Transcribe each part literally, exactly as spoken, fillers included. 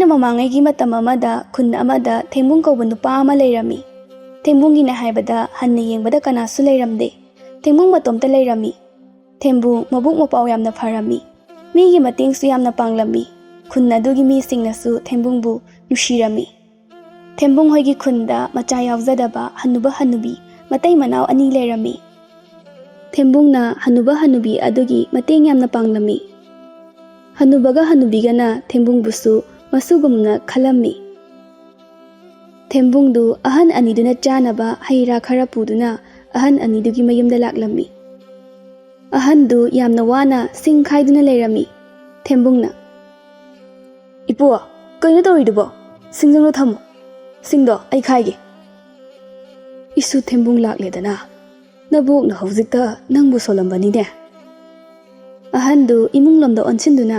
ꯊꯥꯏꯅ ꯃꯃꯥꯡꯉꯩꯒꯤ ꯃꯇꯝ ꯑꯃꯗ ꯈꯨꯟ ꯑꯃꯗ ꯊꯦꯡꯕꯨꯡ ꯀꯧꯕ ꯅꯨꯄꯥ ꯑꯃ ꯂꯩꯔꯝꯃꯤ꯫ ꯊꯦꯡꯕꯨꯡꯒꯤꯅꯦ ꯍꯥꯏꯕꯗ ꯍꯟꯅ ꯌꯦꯡꯕꯗ ꯀꯅꯥꯁꯨ ꯂꯩꯔꯝꯗꯦ꯫ ꯊꯦꯡꯕꯨꯡ ꯃꯇꯣꯝꯇ ꯂꯩꯔꯝꯃꯤ꯫ ꯊꯦꯝꯕꯨꯡ ꯃꯕꯨꯛ ꯃꯄꯥꯎ ꯌꯥꯝꯅ ꯐꯔꯝꯃꯤ꯫ ꯃꯤꯒꯤ ꯃꯇꯦꯡꯁꯨ ꯌꯥꯝꯅ ꯄꯥꯡꯂꯝꯃꯤ꯫ ꯈꯨꯟ ꯑꯗꯨꯒꯤ ꯃꯤꯁꯤꯡꯅꯁꯨ ꯊꯦꯝꯕꯨꯡꯕꯨ ꯅꯨꯡꯁꯤꯔꯝꯃꯤ꯫ ꯊꯦꯝꯕꯨꯡ ꯍꯣꯏꯒꯤ ꯈꯨꯟꯗ ꯃꯆꯥ ꯌꯥꯎꯖꯗꯕ ꯍꯅꯨꯕ ꯍꯅꯨꯕꯤ ꯃꯇꯩ ꯃꯅꯥꯎ ꯑꯅꯤ ꯂꯩꯔꯝꯃꯤ꯫ ꯊꯦꯝꯕꯨꯡꯅ ꯍꯅꯨꯕ ꯍꯅꯨꯕꯤ ꯑꯗꯨꯒꯤ ꯃꯇꯦꯡ ꯌꯥꯝꯅ ꯄꯥꯡꯂꯝꯃꯤ꯫ ꯍꯅꯨꯕꯒ ꯍꯅꯨꯕꯤꯒꯅ ꯊꯦꯝꯕꯨꯡꯕꯨꯁꯨ ꯃꯁꯨꯒꯨꯝꯅ ꯈꯜꯂꯝꯃꯤ꯫ ꯊꯦꯝꯕꯨꯡꯗꯨ ꯑꯍꯟ ꯑꯅꯤꯗꯨꯅ ꯆꯥꯅꯕ ꯍꯩ ꯔꯥ ꯈꯔ ꯄꯨꯗꯨꯅ ꯑꯍꯟ ꯑꯅꯤꯗꯨꯒꯤ ꯃꯌꯨꯝꯗ ꯂꯥꯛꯂꯝꯃꯤ꯫ ꯑꯍꯟꯗꯨ ꯌꯥꯝꯅ ꯋꯥꯅ ꯁꯤꯡ ꯈꯥꯏꯗꯨꯅ ꯂꯩꯔꯝꯃꯤ꯫ ꯊꯦꯝꯕꯨꯡꯅ, "ꯏꯄꯨ, ꯀꯩꯅꯣ ꯇꯧꯔꯤꯗꯨꯕꯣ? ꯁꯤꯡꯖꯪꯗꯣ ꯊꯝꯃꯨ꯫ ꯁꯤꯡꯗꯣ ꯑꯩ ꯈꯥꯏꯒꯦ꯫" "ꯏꯁꯨ ꯊꯦꯝꯕꯨꯡ ꯂꯥꯛꯂꯦꯗꯅ꯫ ꯅꯕꯣꯛꯅ ꯍꯧꯖꯤꯛꯇ ꯅꯪꯕꯨ ꯁꯣꯜꯂꯝꯕꯅꯤꯅꯦ꯫" ꯑꯍꯟꯗꯨ ꯏꯃꯨꯡ ꯂꯣꯝꯗ ꯑꯣꯟꯁꯤꯟꯗꯨꯅ,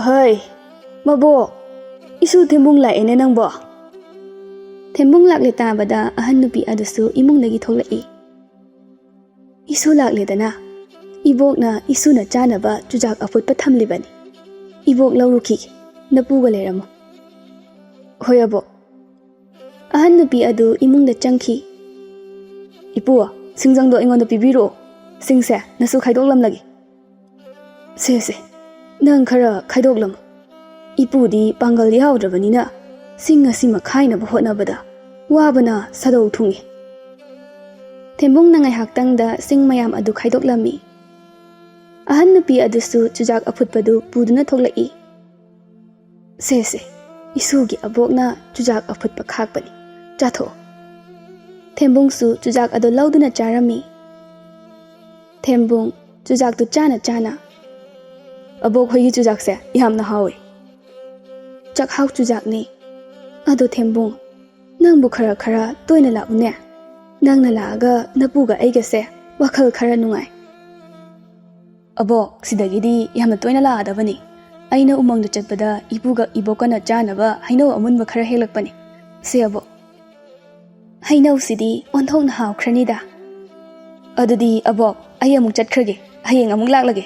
"ꯍꯩ, ꯃꯕꯣꯛ, ꯏꯁꯨ ꯊꯦꯝꯕꯨꯡ ꯂꯥꯛꯑꯦꯅꯦ ꯅꯪꯕꯣ꯫" ꯊꯦꯝꯕꯨꯡ ꯂꯥꯛꯂꯦ ꯇꯥꯕꯗ ꯑꯍꯟ ꯅꯨꯄꯤ ꯑꯗꯨꯁꯨ ꯏꯃꯨꯡꯗꯒꯤ ꯊꯣꯛꯂꯛꯏ꯫ "ꯏꯁꯨ ꯂꯥꯛꯂꯦꯗꯅ꯫ ꯏꯕꯣꯛꯅ ꯏꯁꯨꯅ ꯆꯥꯅꯕ ꯆꯨꯖꯥꯛ ꯑꯐꯨꯠꯄ ꯊꯝꯂꯤꯕꯅꯤ꯫ ꯏꯕꯣꯛ ꯂꯧꯔꯨꯈꯤꯒꯦ꯫ ꯅꯄꯨꯒ ꯂꯩꯔꯝꯃꯨ꯫" "ꯍꯣꯏ ꯑꯕꯣꯛ꯫" ꯑꯍꯟ ꯅꯨꯄꯤ ꯑꯗꯨ ꯏꯃꯨꯡꯗ ꯆꯪꯈꯤ꯫ "ꯏꯄꯨ, ꯁꯤꯡꯖꯪꯗꯣ ꯑꯩꯉꯣꯟꯗ ꯄꯤꯕꯤꯔꯛꯑꯣ꯫ ꯁꯤꯡꯁꯦ ꯅꯁꯨ ꯈꯥꯏꯗꯣꯛꯂꯝꯂꯒꯦ꯫" "ꯁꯦ, ꯁꯦ, ꯅꯪ ꯈꯔ ꯈꯥꯏꯗꯣꯛꯂꯝꯃꯨ꯫ ꯏꯄꯨꯗꯤ ꯄꯥꯡꯒꯜ ꯌꯥꯎꯗ꯭ꯔꯕꯅꯤꯅ ꯁꯤꯡ ꯑꯁꯤꯃ ꯈꯥꯏꯅꯕ ꯍꯣꯠꯅꯕꯗ ꯋꯥꯕꯅ ꯁꯥꯗꯧ ꯊꯨꯡꯏ꯫" ꯊꯦꯝꯕꯨꯡꯅ ꯉꯥꯏꯍꯥꯛꯇꯪꯗ ꯁꯤꯡ ꯃꯌꯥꯝ ꯑꯗꯨ ꯈꯥꯏꯗꯣꯛꯂꯝꯃꯤ꯫ ꯑꯍꯟ ꯅꯨꯄꯤ ꯑꯗꯨꯁꯨ ꯆꯨꯖꯥꯛ ꯑꯐꯨꯠꯄꯗꯨ ꯄꯨꯗꯨꯅ ꯊꯣꯛꯂꯛꯏ꯫ "ꯁꯦ, ꯁꯦ, ꯏꯁꯨꯒꯤ ꯑꯕꯣꯛꯅ ꯆꯨꯖꯥꯛ ꯑꯐꯨꯠꯄ ꯈꯥꯛꯄꯅꯤ꯫ ꯆꯥꯊꯣꯛꯑꯣ꯫" ꯊꯦꯝꯕꯨꯡꯁꯨ ꯆꯨꯖꯥꯛ ꯑꯗꯨ ꯂꯧꯗꯨꯅ ꯆꯥꯔꯝꯃꯤ꯫ ꯊꯦꯝꯕꯨꯡ ꯆꯨꯖꯥꯛꯇꯨ ꯆꯥꯅ ꯆꯥꯅ, "ꯑꯕꯣꯛ ꯍꯣꯏꯒꯤ ꯆꯨꯖꯥꯛꯁꯦ ꯌꯥꯝꯅ ꯍꯥꯎꯏ꯫" "ꯆꯥꯛꯍꯥꯎ ꯆꯨꯖꯥꯛꯅꯤ꯫ ꯑꯗꯣ ꯊꯦꯝꯕꯨꯡ, ꯅꯪꯕꯨ ꯈꯔ ꯈꯔ ꯇꯣꯏꯅ ꯂꯥꯛꯎꯅꯦ꯫ ꯅꯪꯅ ꯂꯥꯛꯑꯒ ꯅꯄꯨꯒ ꯑꯩꯒꯁꯦ ꯋꯥꯈꯜ ꯈꯔ ꯅꯨꯡꯉꯥꯏ꯫" "ꯑꯕꯣꯛ, ꯁꯤꯗꯒꯤꯗꯤ ꯌꯥꯝꯅ ꯇꯣꯏꯅ ꯂꯥꯛꯑꯗꯕꯅꯤ꯫ ꯑꯩꯅ ꯎꯃꯪꯗ ꯆꯠꯄꯗ ꯏꯄꯨꯒ ꯏꯕꯣꯛꯀꯅ ꯆꯥꯅꯕ ꯍꯩꯅꯧ ꯑꯃꯨꯟꯕ ꯈꯔ ꯍꯦꯛꯂꯛꯄꯅꯤ꯫ ꯁꯦ ꯑꯕꯣꯛ꯫" "ꯍꯩꯅꯧꯁꯤꯗꯤ ꯑꯣꯟꯊꯣꯛꯅ ꯍꯥꯎꯈ꯭ꯔꯅꯤꯗ꯫ ꯑꯗꯨꯗꯤ ꯑꯕꯣꯛ, ꯑꯩ ꯑꯃꯨꯛ ꯆꯠꯈ꯭ꯔꯒꯦ꯫ ꯍꯌꯦꯡ ꯑꯃꯨꯛ ꯂꯥꯛꯂꯒꯦ꯫"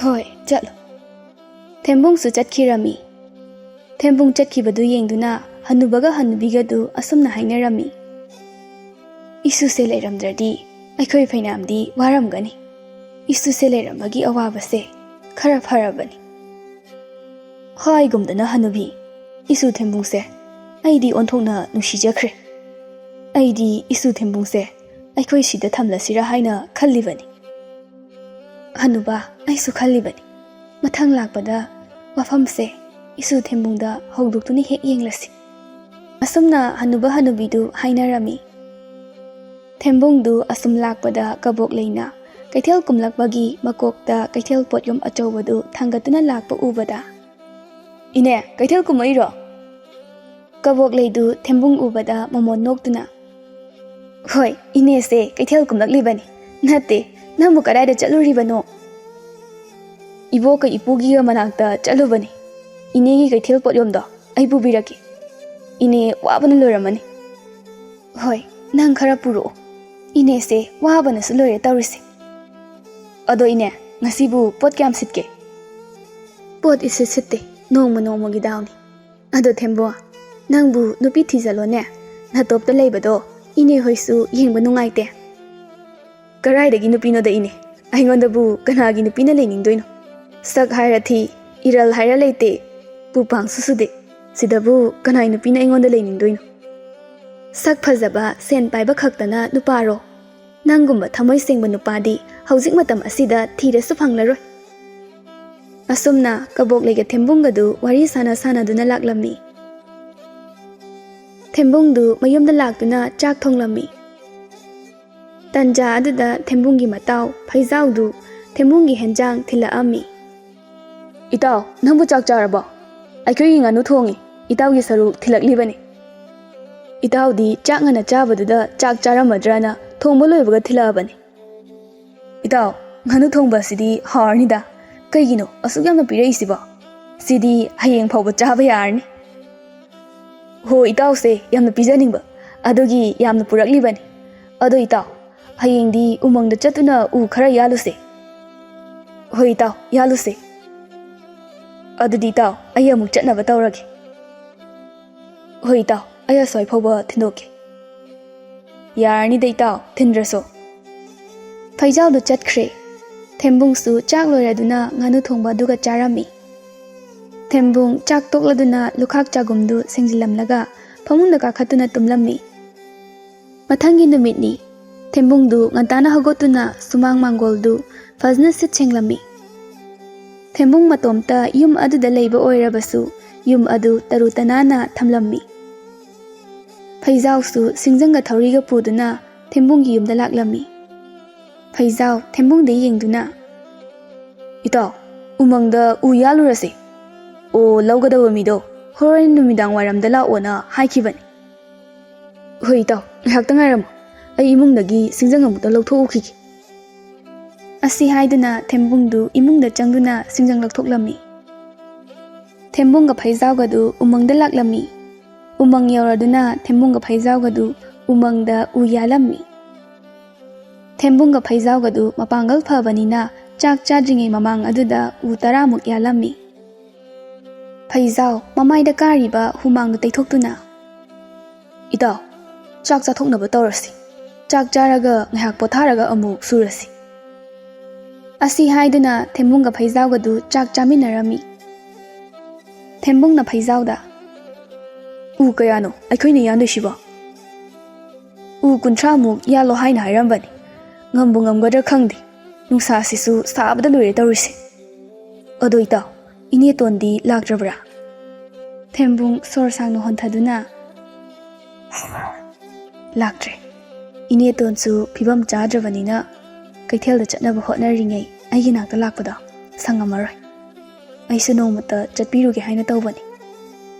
"ꯍꯣꯏ, ꯆꯠꯂꯣ꯫" ꯊꯦꯝꯕꯨꯡꯁꯨ ꯆꯠꯈꯤꯔꯝꯃꯤ꯫ ꯊꯦꯝꯕꯨꯡ ꯆꯠꯈꯤꯕꯗꯨ ꯌꯦꯡꯗꯨꯅ ꯍꯅꯨꯕꯒ ꯍꯅꯨꯕꯤꯒꯗꯨ ꯑꯁꯨꯝꯅ ꯍꯥꯏꯅꯔꯝꯃꯤ, "ꯏꯁꯨꯁꯦ ꯂꯩꯔꯝꯗ꯭ꯔꯗꯤ ꯑꯩꯈꯣꯏ ꯐꯩꯅꯥꯝꯗꯤ ꯋꯥꯔꯝꯒꯅꯤ꯫ ꯏꯁꯨꯁꯦ ꯂꯩꯔꯝꯕꯒꯤ ꯑꯋꯥꯕꯁꯦ ꯈꯔ ꯐꯔꯕꯅꯤ꯫" ꯍꯥꯏꯒꯨꯝꯗꯅ ꯍꯅꯨꯕꯤ, ꯏꯁꯨ ꯊꯦꯝꯕꯨꯡꯁꯦ ꯑꯩꯗꯤ ꯑꯣꯟꯊꯣꯛꯅ ꯅꯨꯡꯁꯤꯖꯈ꯭ꯔꯦ꯫ ꯑꯩꯗꯤ ꯏꯁꯨ ꯊꯦꯝꯕꯨꯡꯁꯦ ꯑꯩꯈꯣꯏ ꯁꯤꯗ ꯊꯝꯂꯁꯤꯔꯥ ꯍꯥꯏꯅ ꯈꯜꯂꯤꯕꯅꯤ꯫ ꯍꯅꯨꯕ, ꯑꯩꯁꯨ ꯈꯜꯂꯤꯕꯅꯤ꯫ ꯃꯊꯪ ꯂꯥꯛꯄꯗ ꯋꯥꯐꯝꯁꯦ ꯏꯁꯨ ꯊꯦꯝꯕꯨꯡꯗ ꯍꯧꯗꯣꯛꯇꯨꯅ ꯍꯦꯛ ꯌꯦꯡꯂꯁꯤ꯫ ꯑꯁꯨꯝꯅ ꯍꯅꯨꯕ ꯍꯅꯨꯕꯤꯗꯨ ꯍꯥꯏꯅꯔꯝꯃꯤ꯫ ꯊꯦꯝꯕꯨꯡꯗꯨ ꯑꯁꯨꯝ ꯂꯥꯛꯄꯗ ꯀꯕꯣꯛ ꯂꯩꯅ ꯀꯩꯊꯦꯜ ꯀꯨꯝꯂꯛꯄꯒꯤ ꯃꯀꯣꯛꯇ ꯀꯩꯊꯦꯜ ꯄꯣꯠꯌꯣꯝ ꯑꯆꯧꯕꯗꯨ ꯊꯥꯡꯒꯠꯇꯨꯅ ꯂꯥꯛꯄ ꯎꯕꯗ, "ꯏꯅꯦ, ꯀꯩꯊꯦꯜ ꯀꯨꯝꯃꯛꯏꯔꯣ?" ꯀꯕꯣꯛ ꯂꯩꯗꯨ ꯊꯦꯝꯕꯨꯡ ꯎꯕꯗ ꯃꯃꯣꯟ ꯅꯣꯛꯇꯨꯅ, "ꯍꯣꯏ, ꯏꯅꯦꯁꯦ ꯀꯩꯊꯦꯜ ꯀꯨꯝꯂꯛꯂꯤꯕꯅꯤ꯫ ꯅꯠꯇꯦ, ꯅꯪꯕꯨ ꯀꯗꯥꯏꯗ ꯆꯠꯂꯨꯔꯤꯕꯅꯣ?" "ꯏꯕꯣꯛꯀ ꯏꯄꯨꯒꯤꯒ ꯃꯅꯥꯛꯇ ꯆꯠꯂꯨꯕꯅꯤ꯫ ꯏꯅꯦꯒꯤ ꯀꯩꯊꯦꯜ ꯄꯣꯠꯌꯣꯝꯗꯣ ꯑꯩ ꯄꯨꯕꯤꯔꯛꯀꯦ꯫ ꯏꯅꯦ ꯋꯥꯕꯅ ꯂꯣꯏꯔꯝꯃꯅꯤ꯫" "ꯍꯣꯏ, ꯅꯪ ꯈꯔ ꯄꯨꯔꯛꯑꯣ꯫ ꯏꯅꯦꯁꯦ ꯋꯥꯕꯅꯁꯨ ꯂꯣꯏꯔꯦ ꯇꯧꯔꯤꯁꯦ꯫ ꯑꯗꯣ ꯏꯅꯦ, ꯉꯁꯤꯕꯨ ꯄꯣꯠ ꯀꯌꯥꯝ ꯁꯤꯠꯀꯦ?" "ꯄꯣꯠ ꯏꯁꯤꯠ ꯁꯤꯠꯇꯦ, ꯅꯣꯡꯃ ꯅꯣꯡꯃꯒꯤ ꯗꯥꯎꯅꯤ꯫ ꯑꯗꯣ ꯊꯦꯝꯕꯣ, ꯅꯪꯕꯨ ꯅꯨꯄꯤ ꯊꯤꯖꯜꯂꯣꯅꯦ꯫ ꯅꯇꯣꯞꯇ ꯂꯩꯕꯗꯣ ꯏꯅꯦ ꯍꯣꯏꯁꯨ ꯌꯦꯡꯕ ꯅꯨꯡꯉꯥꯏꯇꯦ꯫" "ꯀꯔꯥꯏꯗꯒꯤ ꯅꯨꯄꯤꯅꯣꯗ ꯏꯅꯦ? ꯑꯩꯉꯣꯟꯗꯕꯨ ꯀꯅꯥꯒꯤ ꯅꯨꯄꯤꯅ ꯂꯩꯅꯤꯡꯗꯣꯏꯅꯣ? ꯁꯛ ꯍꯥꯏꯔ ꯊꯤ, ꯏꯔꯜ ꯍꯥꯏꯔ ꯂꯩꯇꯦ, ꯄꯨꯄꯥꯡꯁꯨ ꯁꯨꯗꯦ꯫ ꯁꯤꯗꯕꯨ ꯀꯅꯥꯏ ꯅꯨꯄꯤꯅ ꯑꯩꯉꯣꯟꯗ ꯂꯩꯅꯤꯡꯗꯣꯏꯅꯣ? ꯁꯛ ꯐꯖꯕ, ꯁꯦꯟ ꯄꯥꯏꯕ ꯈꯛꯇꯅ ꯅꯨꯄꯥꯔꯣ? ꯅꯪꯒꯨꯝꯕ ꯊꯃꯣꯏ ꯁꯦꯡꯕ ꯅꯨꯄꯥꯗꯤ ꯍꯧꯖꯤꯛ ꯃꯇꯝ ꯑꯁꯤꯗ ꯊꯤꯔꯁꯨ ꯐꯪꯂꯔꯣꯏ꯫" ꯑꯁꯨꯝꯅ ꯀꯕꯣꯛꯂꯩꯒ ꯊꯦꯝꯕꯨꯡꯒꯗꯨ ꯋꯥꯔꯤ ꯁꯥꯟꯅ ꯁꯥꯟꯅꯗꯨꯅ ꯂꯥꯛꯂꯝꯃꯤ꯫ ꯊꯦꯝꯕꯨꯡꯗꯨ ꯃꯌꯨꯝꯗ ꯂꯥꯛꯇꯨꯅ ꯆꯥꯛ ꯊꯣꯡꯂꯝꯃꯤ꯫ ꯇꯟꯖꯥ ꯑꯗꯨꯗ ꯊꯦꯝꯕꯨꯡꯒꯤ ꯃꯇꯥꯎ ꯐꯩꯖꯥꯎꯗꯨ ꯊꯦꯝꯕꯨꯡꯒꯤ ꯍꯦꯟꯖꯥꯡ ꯊꯤꯜꯂꯛꯑꯝꯃꯤ꯫ "ꯏꯇꯥꯎ, ꯅꯪꯕꯨ ꯆꯥꯛ ꯆꯥꯔꯕꯣ? ꯑꯩꯈꯣꯏꯒꯤ ꯉꯥꯅꯨ ꯊꯣꯡꯉꯤ, ꯏꯇꯥꯎꯒꯤ ꯁꯔꯨꯛ ꯊꯤꯜꯂꯛꯂꯤꯕꯅꯤ꯫" ꯏꯇꯥꯎꯗꯤ ꯆꯥꯛ ꯉꯟꯅ ꯆꯥꯕꯗꯨꯗ ꯆꯥꯛ ꯆꯥꯔꯝꯃꯗ꯭ꯔꯅ ꯊꯣꯡꯕ ꯂꯣꯏꯕꯒ ꯊꯤꯜꯂꯛꯑꯕꯅꯤ꯫ "ꯏꯇꯥꯎ, ꯉꯥꯅꯨ ꯊꯣꯡꯕ ꯑꯁꯤꯗꯤ ꯍꯥꯎꯔꯅꯤꯗ꯫ ꯀꯩꯒꯤꯅꯣ ꯑꯁꯨꯛ ꯌꯥꯝꯅ ꯄꯤꯔꯛꯏꯁꯤꯕꯣ? ꯁꯤꯗꯤ ꯍꯌꯦꯡ ꯐꯥꯎꯕ ꯆꯥꯕ ꯌꯥꯔꯅꯤ꯫" "ꯍꯣ ꯏꯇꯥꯎꯁꯦ, ꯌꯥꯝꯅ ꯄꯤꯖꯅꯤꯡꯕ ꯑꯗꯨꯒꯤ ꯌꯥꯝꯅ ꯄꯨꯔꯛꯂꯤꯕꯅꯤ꯫ ꯑꯗꯣ ꯏꯇꯥꯎ, ꯍꯌꯦꯡꯗꯤ ꯎꯃꯪꯗ ꯆꯠꯇꯨꯅ ꯎ ꯈꯔ ꯌꯥꯜꯂꯨꯁꯦ꯫" "ꯍꯣꯏ ꯏꯇꯥꯎ, ꯌꯥꯜꯂꯨꯁꯦ꯫" ꯑꯗꯨꯗꯤ ꯏꯇꯥꯎ, ꯑꯩ ꯑꯃꯨꯛ ꯆꯠꯅꯕ ꯇꯧꯔꯒꯦ꯫ ꯍꯣꯏ ꯏꯇꯥꯎ, ꯑꯩ ꯑꯁ꯭ꯋꯥꯏ ꯐꯥꯎꯕ ꯊꯤꯟꯗꯣꯛꯀꯦ꯫ ꯌꯥꯔꯅꯤꯗ ꯏꯇꯥꯎ, ꯊꯤꯟꯗ꯭ꯔꯁꯨ꯫ ꯐꯩꯖꯥꯎꯗꯨ ꯆꯠꯈ꯭ꯔꯦ꯫ ꯊꯦꯝꯕꯨꯡꯁꯨ ꯆꯥꯛ ꯂꯣꯏꯔꯗꯨꯅ ꯉꯥꯅꯨ ꯊꯣꯡꯕ ꯑꯗꯨꯒ ꯆꯥꯔꯝꯃꯤ꯫ ꯊꯦꯝꯕꯨꯡ ꯆꯥꯛ ꯇꯣꯛꯂꯗꯨꯅ ꯂꯨꯈꯥꯛ ꯆꯥꯒꯨꯝꯗꯨ ꯁꯦꯡꯖꯤꯜꯂꯝꯂꯒ ꯐꯃꯨꯡꯗ ꯀꯥꯈꯠꯇꯨꯅ ꯇꯨꯝꯂꯝꯃꯤ꯫ ꯃꯊꯪꯒꯤ ꯅꯨꯃꯤꯠꯅꯤ꯫ ꯊꯦꯝꯕꯨꯡꯗꯨ ꯉꯟꯇꯥꯅ ꯍꯧꯒꯠꯇꯨꯅ ꯁꯨꯃꯥꯡ ꯃꯥꯡꯒꯣꯜꯗꯨ ꯐꯖꯅ ꯁꯤꯠ ꯁꯦꯡꯂꯝꯃꯤ꯫ ꯊꯦꯝꯕꯨꯡ ꯃꯇꯣꯝꯇ ꯌꯨꯝ ꯑꯗꯨꯗ ꯂꯩꯕ ꯑꯣꯏꯔꯕꯁꯨ, ꯌꯨꯝ ꯑꯗꯨ ꯇꯔꯨ ꯇꯅꯥꯟꯅ ꯊꯝꯂꯝꯃꯤ꯫ ꯐꯩꯖꯥꯎꯁꯨ ꯁꯤꯡꯖꯪꯒ ꯊꯧꯔꯤꯒ ꯄꯨꯗꯨꯅ ꯊꯦꯝꯕꯨꯡꯒꯤ ꯌꯨꯝꯗ ꯂꯥꯛꯂꯝꯃꯤ꯫ ꯐꯩꯖꯥꯎ ꯊꯦꯝꯕꯨꯡꯗ ꯌꯦꯡꯗꯨꯅ, "ꯏꯇꯥꯎ, ꯎꯃꯪꯗ ꯎ ꯌꯥꯜꯂꯨꯔꯁꯤ꯫ ꯑꯣ ꯂꯧꯒꯗꯕ ꯃꯤꯗꯣ ꯍꯣꯔꯦꯟ ꯅꯨꯃꯤꯗꯥꯡ ꯋꯥꯏꯔꯝꯗ ꯂꯥꯛꯑꯣꯅ ꯍꯥꯏꯈꯤꯕꯅꯤ꯫" "ꯍꯣꯏ ꯏꯇꯥꯎ, ꯉꯥꯏꯍꯥꯛꯇ ꯉꯥꯏꯔꯝꯃꯨ꯫ ꯑꯩ ꯏꯃꯨꯡꯗꯒꯤ ꯁꯤꯡꯖꯪ ꯑꯃꯨꯛꯇ ꯂꯧꯊꯣꯛꯎꯈꯤꯒꯦ꯫" ꯑꯁꯤ ꯍꯥꯏꯗꯨꯅ ꯊꯦꯝꯕꯨꯡꯗꯨ ꯏꯃꯨꯡꯗ ꯆꯪꯗꯨꯅ ꯁꯤꯡꯖꯪ ꯂꯧꯊꯣꯛꯂꯝꯃꯤ꯫ ꯊꯦꯝꯕꯨꯡꯒ ꯐꯩꯖꯥꯎꯒꯗꯨ ꯎꯃꯪꯗ ꯂꯥꯛꯂꯝꯃꯤ꯫ ꯎꯃꯪ ꯌꯧꯔꯗꯨꯅ ꯊꯦꯝꯕꯨꯡꯒ ꯐꯩꯖꯥꯎꯒꯗꯨ ꯎꯃꯪꯗ ꯎ ꯌꯥꯜꯂꯝꯃꯤ꯫ ꯊꯦꯝꯕꯨꯡꯒ ꯐꯩꯖꯥꯎꯒꯗꯨ ꯃꯄꯥꯡꯒꯜ ꯐꯕꯅꯤꯅ ꯆꯥꯛ ꯆꯥꯗ꯭ꯔꯤꯉꯩ ꯃꯃꯥꯡ ꯑꯗꯨꯗ ꯎ ꯇꯔꯥꯃꯨꯛ ꯌꯥꯜꯂꯝꯃꯤ꯫ ꯐꯩꯖꯥꯎ ꯃꯃꯥꯏꯗ ꯀꯥꯔꯤꯕ ꯍꯨꯃꯥꯡꯗꯨ ꯇꯩꯊꯣꯛꯇꯨꯅ, "ꯏꯇꯥꯎ, ꯆꯥꯛ ꯆꯥꯊꯣꯛꯅꯕ ꯇꯧꯔꯁꯤ꯫ ꯆꯥꯛ ꯆꯥꯔꯒ ꯉꯥꯏꯍꯥꯛ ꯄꯣꯊꯥꯔꯒ ꯑꯃꯨꯛ ꯁꯨꯔꯁꯤ꯫" ꯑꯁꯤ ꯍꯥꯏꯗꯨꯅ ꯊꯦꯝꯕꯨꯡꯒ ꯐꯩꯖꯥꯎꯒꯗꯨ ꯆꯥꯛ ꯆꯥꯃꯤꯟꯅꯔꯝꯃꯤ꯫ ꯊꯦꯝꯕꯨꯡꯅ ꯐꯩꯖꯥꯎꯗ, "ꯎ ꯀꯌꯥꯅꯣ ꯑꯩꯈꯣꯏꯅ ꯌꯥꯟꯗꯣꯏꯁꯤꯕꯣ?" "ꯎ ꯀꯨꯟꯊ꯭ꯔꯥꯃꯨꯛ ꯌꯥꯜꯂꯣ ꯍꯥꯏꯅ ꯍꯥꯏꯔꯝꯕꯅꯤ꯫ ꯉꯝꯕꯨ ꯉꯝꯒꯗ꯭ꯔꯥ ꯈꯪꯗꯦ꯫ ꯅꯨꯡꯁꯥꯁꯤꯁꯨ ꯁꯥꯕꯗ ꯂꯣꯏꯔꯦ ꯇꯧꯔꯤꯁꯦ꯫ ꯑꯗꯣ ꯏꯇꯥꯎ, ꯏꯅꯦꯇꯣꯟꯗꯤ ꯂꯥꯛꯇ꯭ꯔꯕ꯭ꯔꯥ?" ꯊꯦꯝꯕꯨꯡ ꯁꯣꯔ ꯁꯥꯡꯅ ꯍꯣꯟꯊꯗꯨꯅ, "ꯂꯥꯛꯇ꯭ꯔꯦ꯫ ꯏꯅꯦꯇꯣꯟꯁꯨ ꯐꯤꯕꯝ ꯆꯥꯗ꯭ꯔꯕꯅꯤꯅ ꯀꯩꯊꯦꯜꯗ ꯆꯠꯅꯕ ꯍꯣꯠꯅꯔꯤꯉꯩ ꯑꯩꯒꯤ ꯅꯥꯛꯇ ꯂꯥꯛꯄꯗꯣ ꯁꯪꯉꯝꯃꯔꯣꯏ꯫ ꯑꯩꯁꯨ ꯅꯣꯡꯃꯇ ꯆꯠꯄꯤꯔꯨꯒꯦ ꯍꯥꯏꯅ ꯇꯧꯕꯅꯤ꯫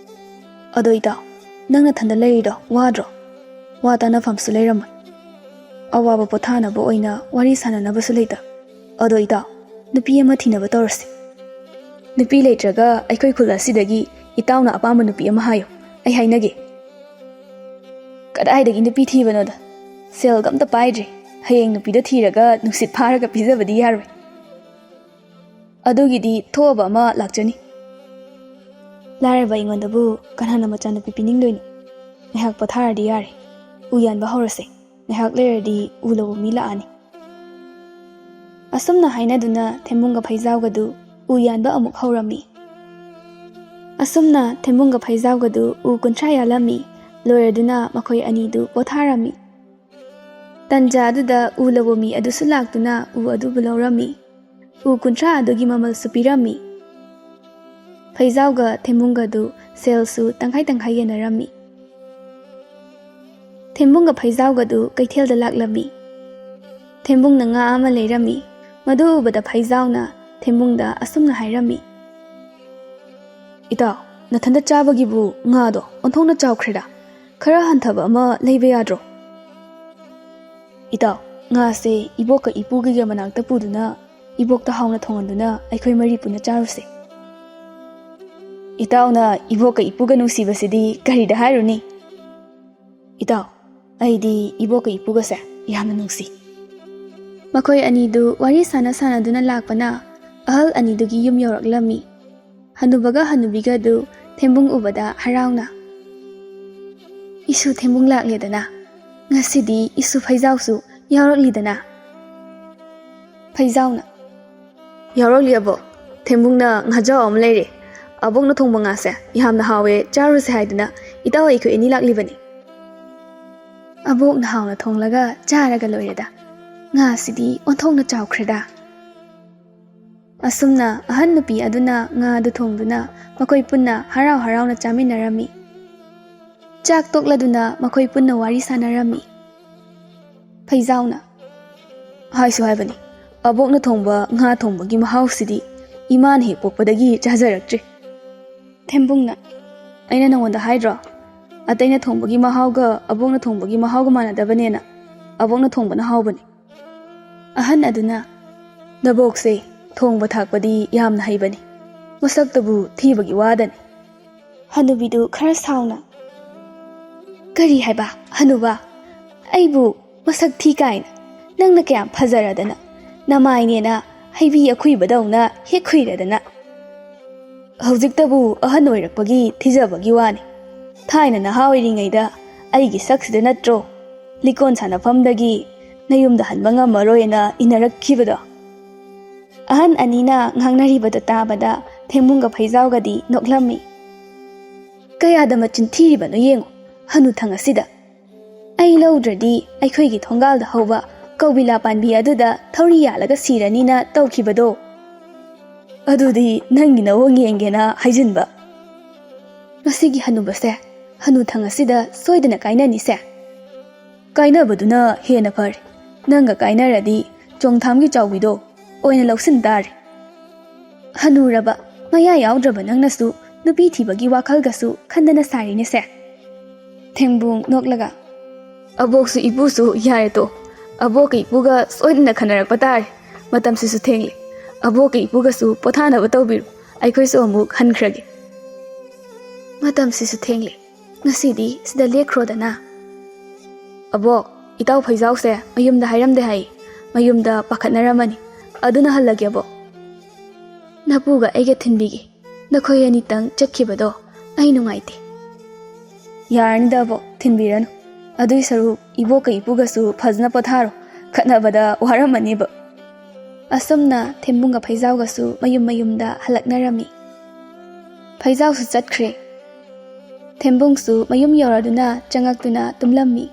ꯑꯗꯣ ꯏꯇꯥꯎ, ꯅꯪ ꯅꯊꯟꯗ ꯂꯩꯔꯤꯗꯣ ꯋꯥꯗ꯭ꯔꯣ? ꯋꯥ ꯇꯥꯅꯐꯝꯁꯨ ꯂꯩꯔꯝꯃꯣꯏ꯫ ꯑꯋꯥꯕ ꯄꯣꯊꯥꯅꯕ ꯑꯣꯏꯅ ꯋꯥꯔꯤ ꯁꯥꯟꯅꯅꯕꯁꯨ ꯂꯩꯇ꯫ ꯑꯗꯣ ꯏꯇꯥꯎ, ꯅꯨꯄꯤ ꯑꯃ ꯊꯤꯅꯕ ꯇꯧꯔꯁꯤ꯫ ꯅꯨꯄꯤ ꯂꯩꯇ꯭ꯔꯒ ꯑꯩꯈꯣꯏ ꯈꯨꯜ ꯑꯁꯤꯗꯒꯤ ꯏꯇꯥꯎꯅ ꯑꯄꯥꯝꯕ ꯅꯨꯄꯤ ꯑꯃ ꯍꯥꯏꯌꯨ, ꯑꯩ ꯍꯥꯏꯅꯒꯦ꯫" "ꯀꯗꯥꯏꯗꯒꯤ ꯅꯨꯄꯤ ꯊꯤꯕꯅꯣꯗ? ꯁꯦꯜꯒ ꯑꯝꯇ ꯄꯥꯏꯗ꯭ꯔꯤ꯫ ꯍꯌꯦꯡ ꯅꯨꯄꯤꯗꯣ ꯊꯤꯔꯒ ꯅꯨꯡꯁꯤꯠ ꯐꯥꯔꯒ ꯄꯤꯖꯕꯗꯤ ꯌꯥꯔꯣꯏ꯫ ꯑꯗꯨꯒꯤꯗꯤ ꯊꯣꯛꯑꯕ ꯑꯃ ꯂꯥꯛꯆꯅꯤ꯫ ꯂꯥꯏꯔꯕ ꯑꯩꯉꯣꯟꯗꯕꯨ ꯀꯅꯥꯅ ꯃꯆꯥꯅꯨꯄꯤ ꯄꯤꯅꯤꯡꯗꯣꯏꯅꯣ? ꯉꯥꯏꯍꯥꯛ ꯄꯣꯊꯥꯔꯗꯤ ꯌꯥꯔꯦ꯫ ꯎ ꯌꯥꯟꯕ ꯍꯧꯔꯁꯦ꯫ ꯉꯥꯏꯍꯥꯛ ꯂꯩꯔꯗꯤ ꯎ ꯂꯧꯕ ꯃꯤ ꯂꯥꯛꯑꯅꯤ꯫ ꯑꯁꯨꯝꯅ ꯍꯥꯏꯅꯗꯨꯅ ꯊꯦꯝꯕꯨꯡꯒ ꯐꯩꯖꯥꯎꯒꯗꯨ ꯎ ꯌꯥꯟꯕ ꯑꯃꯨꯛ ꯍꯧꯔꯝꯃꯤ꯫ ꯑꯁꯨꯝꯅ ꯊꯦꯝꯕꯨꯡꯒ ꯐꯩꯖꯥꯎꯒꯗꯨ ꯎ ꯀꯨꯟꯊ꯭ꯔꯥ ꯌꯥꯜꯂꯝꯃꯤ꯫ ꯂꯣꯏꯔꯗꯨꯅ ꯃꯈꯣꯏ ꯑꯅꯤꯗꯨ ꯄꯣꯊꯥꯔꯝꯃꯤ꯫ ꯇꯟꯖꯥ ꯑꯗꯨꯗ ꯎ ꯂꯧꯕ ꯃꯤ ꯑꯗꯨꯁꯨ ꯂꯥꯛꯇꯨꯅ ꯎ ꯑꯗꯨꯕꯨ ꯂꯧꯔꯝꯃꯤ꯫ ꯎ ꯀꯨꯟꯊ꯭ꯔꯥ ꯑꯗꯨꯒꯤ ꯃꯃꯜꯁꯨ ꯄꯤꯔꯝꯃꯤ꯫ ꯐꯩꯖꯥꯎꯒ ꯊꯦꯝꯕꯨꯡꯒꯗꯨ ꯁꯦꯜꯁꯨ ꯇꯪꯈꯥꯏ ꯇꯪꯈꯥꯏ ꯌꯦꯟꯅꯔꯝꯃꯤ꯫ ꯊꯦꯝꯕꯨꯡꯒ ꯐꯩꯖꯥꯎꯒꯗꯨ ꯀꯩꯊꯦꯜꯗ ꯂꯥꯛꯂꯝꯃꯤ꯫ ꯊꯦꯝꯕꯨꯡꯅ ꯉꯥ ꯑꯃ ꯂꯩꯔꯝꯃꯤ꯫ ꯃꯗꯨ ꯎꯕꯗ ꯐꯩꯖꯥꯎꯅ ꯊꯦꯝꯕꯨꯡꯗ ꯑꯁꯨꯝꯅ ꯍꯥꯏꯔꯝꯃꯤ, "ꯏꯇꯥꯎ, ꯅꯊꯟꯇ ꯆꯥꯕꯒꯤꯕꯨ ꯉꯥꯗꯣ ꯑꯣꯟꯊꯣꯛꯅ ꯆꯥꯎꯈ꯭ꯔꯦꯗ꯫ ꯈꯔ ꯍꯟꯊꯕ ꯑꯃ ꯂꯩꯕ ꯌꯥꯗ꯭ꯔꯣ?" "ꯏꯇꯥꯎ, ꯉꯥꯁꯦ ꯏꯕꯣꯛꯀ ꯏꯄꯨꯒꯤꯒ ꯃꯅꯥꯛꯇ ꯄꯨꯗꯨꯅ ꯏꯕꯣꯛꯇ ꯍꯥꯎꯅ ꯊꯣꯡꯍꯟꯗꯨꯅ ꯑꯩꯈꯣꯏ ꯃꯔꯤ ꯄꯨꯟꯅ ꯆꯥꯔꯨꯁꯦ꯫" "ꯏꯇꯥꯎꯅ ꯏꯕꯣꯛꯀ ꯏꯄꯨꯒ ꯅꯨꯡꯁꯤꯕꯁꯤꯗꯤ ꯀꯔꯤꯗ ꯍꯥꯏꯔꯨꯅꯤ?" "ꯏꯇꯥꯎ, ꯑꯩꯗꯤ ꯏꯕꯣꯛꯀ ꯏꯄꯨꯒꯁꯦ ꯌꯥꯝꯅ ꯅꯨꯡꯁꯤ꯫" ꯃꯈꯣꯏ ꯑꯅꯤꯗꯨ ꯋꯥꯔꯤ ꯁꯥꯟꯅ ꯁꯥꯟꯅꯗꯨꯅ ꯂꯥꯛꯄꯅ ꯑꯍꯜ ꯑꯅꯤꯗꯨꯒꯤ ꯌꯨꯝ ꯌꯧꯔꯛꯂꯝꯃꯤ꯫ ꯍꯅꯨꯕꯒ ꯍꯅꯨꯕꯤꯒꯗꯨ ꯊꯦꯝꯕꯨꯡ ꯎꯕꯗ ꯍꯔꯥꯎꯅ, "ꯏꯁꯨ ꯊꯦꯝꯕꯨꯡ ꯂꯥꯛꯂꯦꯗꯅ, ꯉꯁꯤꯗꯤ ꯏꯁꯨ ꯐꯩꯖꯥꯎꯁꯨ ꯌꯥꯎꯔꯛꯂꯤꯗꯅ?" ꯐꯩꯖꯥꯎꯅ, "ꯌꯥꯎꯔꯛꯂꯤ ꯑꯕꯣꯛ, ꯊꯦꯝꯕꯨꯡꯅ ꯉꯥꯖꯥꯎ ꯑꯃ ꯂꯩꯔꯦ꯫ ꯑꯕꯣꯛꯅ ꯊꯣꯡꯕ ꯉꯥꯁꯦ ꯌꯥꯝꯅ ꯍꯥꯎꯋꯦ, ꯆꯥꯔꯨꯁꯦ ꯍꯥꯏꯗꯨꯅ ꯏꯇꯥꯎ ꯑꯩꯈꯣꯏ ꯑꯅꯤ ꯂꯥꯛꯂꯤꯕꯅꯤ꯫" "ꯑꯕꯣꯛꯅ ꯍꯥꯎꯅ ꯊꯣꯡꯂꯒ ꯆꯥꯔꯒ ꯂꯣꯏꯔꯦꯗ꯫ ꯉꯥꯁꯤꯗꯤ ꯑꯣꯟꯊꯣꯛꯅ ꯆꯥꯎꯈ꯭ꯔꯦꯗ꯫" ꯑꯁꯨꯝꯅ ꯑꯍꯟ ꯅꯨꯄꯤ ꯑꯗꯨꯅ ꯉꯥ ꯑꯗꯨ ꯊꯣꯡꯗꯨꯅ ꯃꯈꯣꯏ ꯄꯨꯟꯅ ꯍꯔꯥꯎ ꯍꯔꯥꯎꯅ ꯆꯥꯃꯤꯟꯅꯔꯝꯃꯤ꯫ ꯆꯥꯛ ꯇꯣꯛꯂꯗꯨꯅ ꯃꯈꯣꯏ ꯄꯨꯟꯅ ꯋꯥꯔꯤ ꯁꯥꯟꯅꯔꯝꯃꯤ꯫ ꯐꯩꯖꯥꯎꯅ, "ꯍꯥꯏꯁꯨ ꯍꯥꯏꯕꯅꯤ, ꯑꯕꯣꯛꯅ ꯊꯣꯡꯕ ꯉꯥ ꯊꯣꯡꯕꯒꯤ ꯃꯍꯥꯎꯁꯤꯗꯤ ꯏꯃꯥꯅ ꯍꯦꯛ ꯄꯣꯛꯄꯗꯒꯤ ꯆꯥꯖꯔꯛꯇ꯭ꯔꯤ꯫" ꯊꯦꯝꯕꯨꯡꯅ, "ꯑꯩꯅ ꯅꯉꯣꯟꯗ ꯍꯥꯏꯗ꯭ꯔꯣ? ꯑꯇꯩꯅ ꯊꯣꯡꯕꯒꯤ ꯃꯍꯥꯎꯒ ꯑꯕꯣꯛꯅ ꯊꯣꯡꯕꯒꯤ ꯃꯍꯥꯎꯒ ꯃꯥꯟꯅꯗꯕꯅꯦꯅ꯫ ꯑꯕꯣꯛꯅ ꯊꯣꯡꯕꯅ ꯍꯥꯎꯕꯅꯤ꯫" ꯑꯍꯟ ꯑꯗꯨꯅ, "ꯅꯕꯣꯛꯁꯦ ꯊꯣꯡꯕ ꯊꯥꯛꯄꯗꯤ ꯌꯥꯝꯅ ꯍꯩꯕꯅꯤ꯫ ꯃꯁꯛꯇꯕꯨ ꯊꯤꯕꯒꯤ ꯋꯥꯗꯅꯤ꯫" ꯍꯅꯨꯕꯤꯗꯨ ꯈꯔ ꯁꯥꯎꯅ, "ꯀꯔꯤ ꯍꯥꯏꯕ, ꯍꯅꯨꯕ? ꯑꯩꯕꯨ ꯃꯁꯛ ꯊꯤ ꯀꯥꯏꯅ? ꯅꯪꯅ ꯀꯌꯥꯝ ꯐꯖꯔꯗꯅ? ꯅꯃꯥꯏꯅꯦꯅ ꯍꯩꯕꯤ ꯑꯈꯨꯏꯕꯗꯧꯅ ꯍꯦꯛ ꯈꯨꯏꯔꯗꯅ꯫" ꯍꯧꯖꯤꯛꯇꯕꯨ ꯑꯍꯟ ꯑꯣꯏꯔꯛꯄꯒꯤ ꯊꯤꯖꯕꯒꯤ ꯋꯥꯅꯤ꯫ ꯊꯥꯏꯅ ꯅꯍꯥ ꯑꯣꯏꯔꯤꯉꯩꯗ ꯑꯩꯒꯤ ꯁꯛꯁꯤꯗ ꯅꯠꯇ꯭ꯔꯣ ꯂꯤꯀꯣꯟ ꯁꯥꯟꯅꯐꯝꯗꯒꯤ ꯅꯌꯨꯝꯗ ꯍꯟꯕ ꯉꯝꯃꯔꯣꯏꯅ ꯏꯟꯅꯔꯛꯈꯤꯕꯗꯣ? ꯑꯍꯟ ꯑꯅꯤꯅ ꯉꯥꯡꯅꯔꯤꯕꯗꯨ ꯇꯥꯕꯗ ꯊꯦꯡꯕꯨꯡꯒ ꯐꯩꯖꯥꯎꯒꯗꯤ ꯅꯣꯛꯂꯝꯃꯤ꯫ ꯀꯌꯥꯗ ꯃꯆꯤꯟ ꯊꯤꯔꯤꯕꯅꯣ ꯌꯦꯡꯉꯨ, ꯍꯅꯨꯊꯪ ꯑꯁꯤꯗ꯫ ꯑꯩ ꯂꯧꯗ꯭ꯔꯗꯤ ꯑꯩꯈꯣꯏꯒꯤ ꯊꯣꯡꯒꯥꯜꯗ ꯍꯧꯕ ꯀꯧꯕꯤꯂꯥ ꯄꯥꯟꯕꯤ ꯑꯗꯨꯗ ꯊꯧꯔꯤ ꯌꯥꯜꯂꯒ ꯁꯤꯔꯅꯤꯅ ꯇꯧꯈꯤꯕꯗꯣ꯫ ꯑꯗꯨꯗꯤ ꯅꯪꯒꯤ ꯅꯑꯣꯡ ꯌꯦꯡꯒꯦꯅ ꯍꯥꯏꯖꯤꯟꯕ꯫ ꯃꯁꯤꯒꯤ ꯍꯅꯨꯕꯁꯦ ꯍꯅꯨꯊꯪ ꯑꯁꯤꯗ ꯁꯣꯏꯗꯅ ꯀꯥꯏꯅꯅꯤꯁꯦ꯫ ꯀꯥꯏꯅꯕꯗꯨꯅ ꯍꯦꯟꯅ ꯐꯔꯦ꯫ ꯅꯪꯒ ꯀꯥꯏꯅꯔꯗꯤ ꯆꯣꯡꯊꯥꯝꯒꯤ ꯆꯥꯎꯕꯤꯗꯣ ꯑꯣꯏꯅ ꯂꯧꯁꯤꯟ ꯇꯥꯔꯦ꯫ ꯍꯅꯨꯔꯕ, ꯃꯌꯥ ꯌꯥꯎꯗ꯭ꯔꯕ ꯅꯪꯅꯁꯨ ꯅꯨꯄꯤ ꯊꯤꯕꯒꯤ ꯋꯥꯈꯜꯒꯁꯨ ꯈꯟꯗꯅ ꯁꯥꯔꯤꯅꯦꯁꯦ꯫ ꯊꯦꯡꯕꯨꯡ ꯅꯣꯛꯂꯒ, "ꯑꯕꯣꯛꯁꯨ ꯏꯄꯨꯁꯨ ꯌꯥꯔꯦ ꯇꯣ꯫ ꯑꯕꯣꯛꯀ ꯏꯄꯨꯒ ꯁꯣꯏꯗꯅ ꯈꯟꯅꯔꯛꯄ ꯇꯥꯔꯦ꯫ ꯃꯇꯝꯁꯤꯁꯨ ꯊꯦꯡꯂꯦ꯫ ꯑꯕꯣꯛꯀ ꯏꯄꯨꯒꯁꯨ ꯄꯣꯊꯥꯅꯕ ꯇꯧꯕꯤꯔꯣ꯫ ꯑꯩꯈꯣꯏꯁꯨ ꯑꯃꯨꯛ ꯍꯟꯈ꯭ꯔꯒꯦ꯫ ꯃꯇꯝꯁꯤꯁꯨ ꯊꯦꯡꯂꯦ꯫ ꯉꯁꯤꯗꯤ ꯁꯤꯗ ꯂꯦꯛꯈ꯭ꯔꯣꯗꯅ꯫" "ꯑꯕꯣꯛ, ꯏꯇꯥꯎ ꯐꯩꯖꯥꯎꯁꯦ ꯃꯌꯨꯝꯗ ꯍꯥꯏꯔꯝꯗꯦ ꯍꯥꯏ꯫ ꯃꯌꯨꯝꯗ ꯄꯥꯈꯠꯅꯔꯝꯃꯅꯤ꯫ ꯑꯗꯨꯅ ꯍꯜꯂꯒꯦ ꯑꯕꯣꯛ꯫ ꯅꯄꯨꯒ ꯑꯩꯒ ꯊꯤꯟꯕꯤꯒꯦ꯫ ꯅꯈꯣꯏ ꯑꯅꯤꯇꯪ ꯆꯠꯈꯤꯕꯗꯣ ꯑꯩ ꯅꯨꯡꯉꯥꯏꯇꯦ꯫" "ꯌꯥꯔꯅꯤꯗ ꯑꯕꯣꯛ, ꯊꯤꯟꯕꯤꯔꯅꯨ꯫ ꯑꯗꯨꯏ ꯁꯔꯨꯛ ꯏꯕꯣꯛꯀ ꯏꯄꯨꯒꯁꯨ ꯐꯖꯅ ꯄꯣꯊꯥꯔꯣ꯫ ꯈꯠꯅꯕꯗ ꯋꯥꯔꯝꯃꯅꯤꯕ꯫" ꯑꯁꯨꯝꯅ ꯊꯦꯝꯕꯨꯡꯒ ꯐꯩꯖꯥꯎꯒꯁꯨ ꯃꯌꯨꯝ ꯃꯌꯨꯝꯗ ꯍꯜꯂꯛꯅꯔꯝꯃꯤ꯫ ꯐꯩꯖꯥꯎꯁꯨ ꯆꯠꯈ꯭ꯔꯦ꯫ ꯊꯦꯝꯕꯨꯡꯁꯨ ꯃꯌꯨꯝ ꯌꯧꯔꯗꯨꯅ ꯆꯪꯉꯛꯇꯨꯅ ꯇꯨꯝꯂꯝꯃꯤ꯫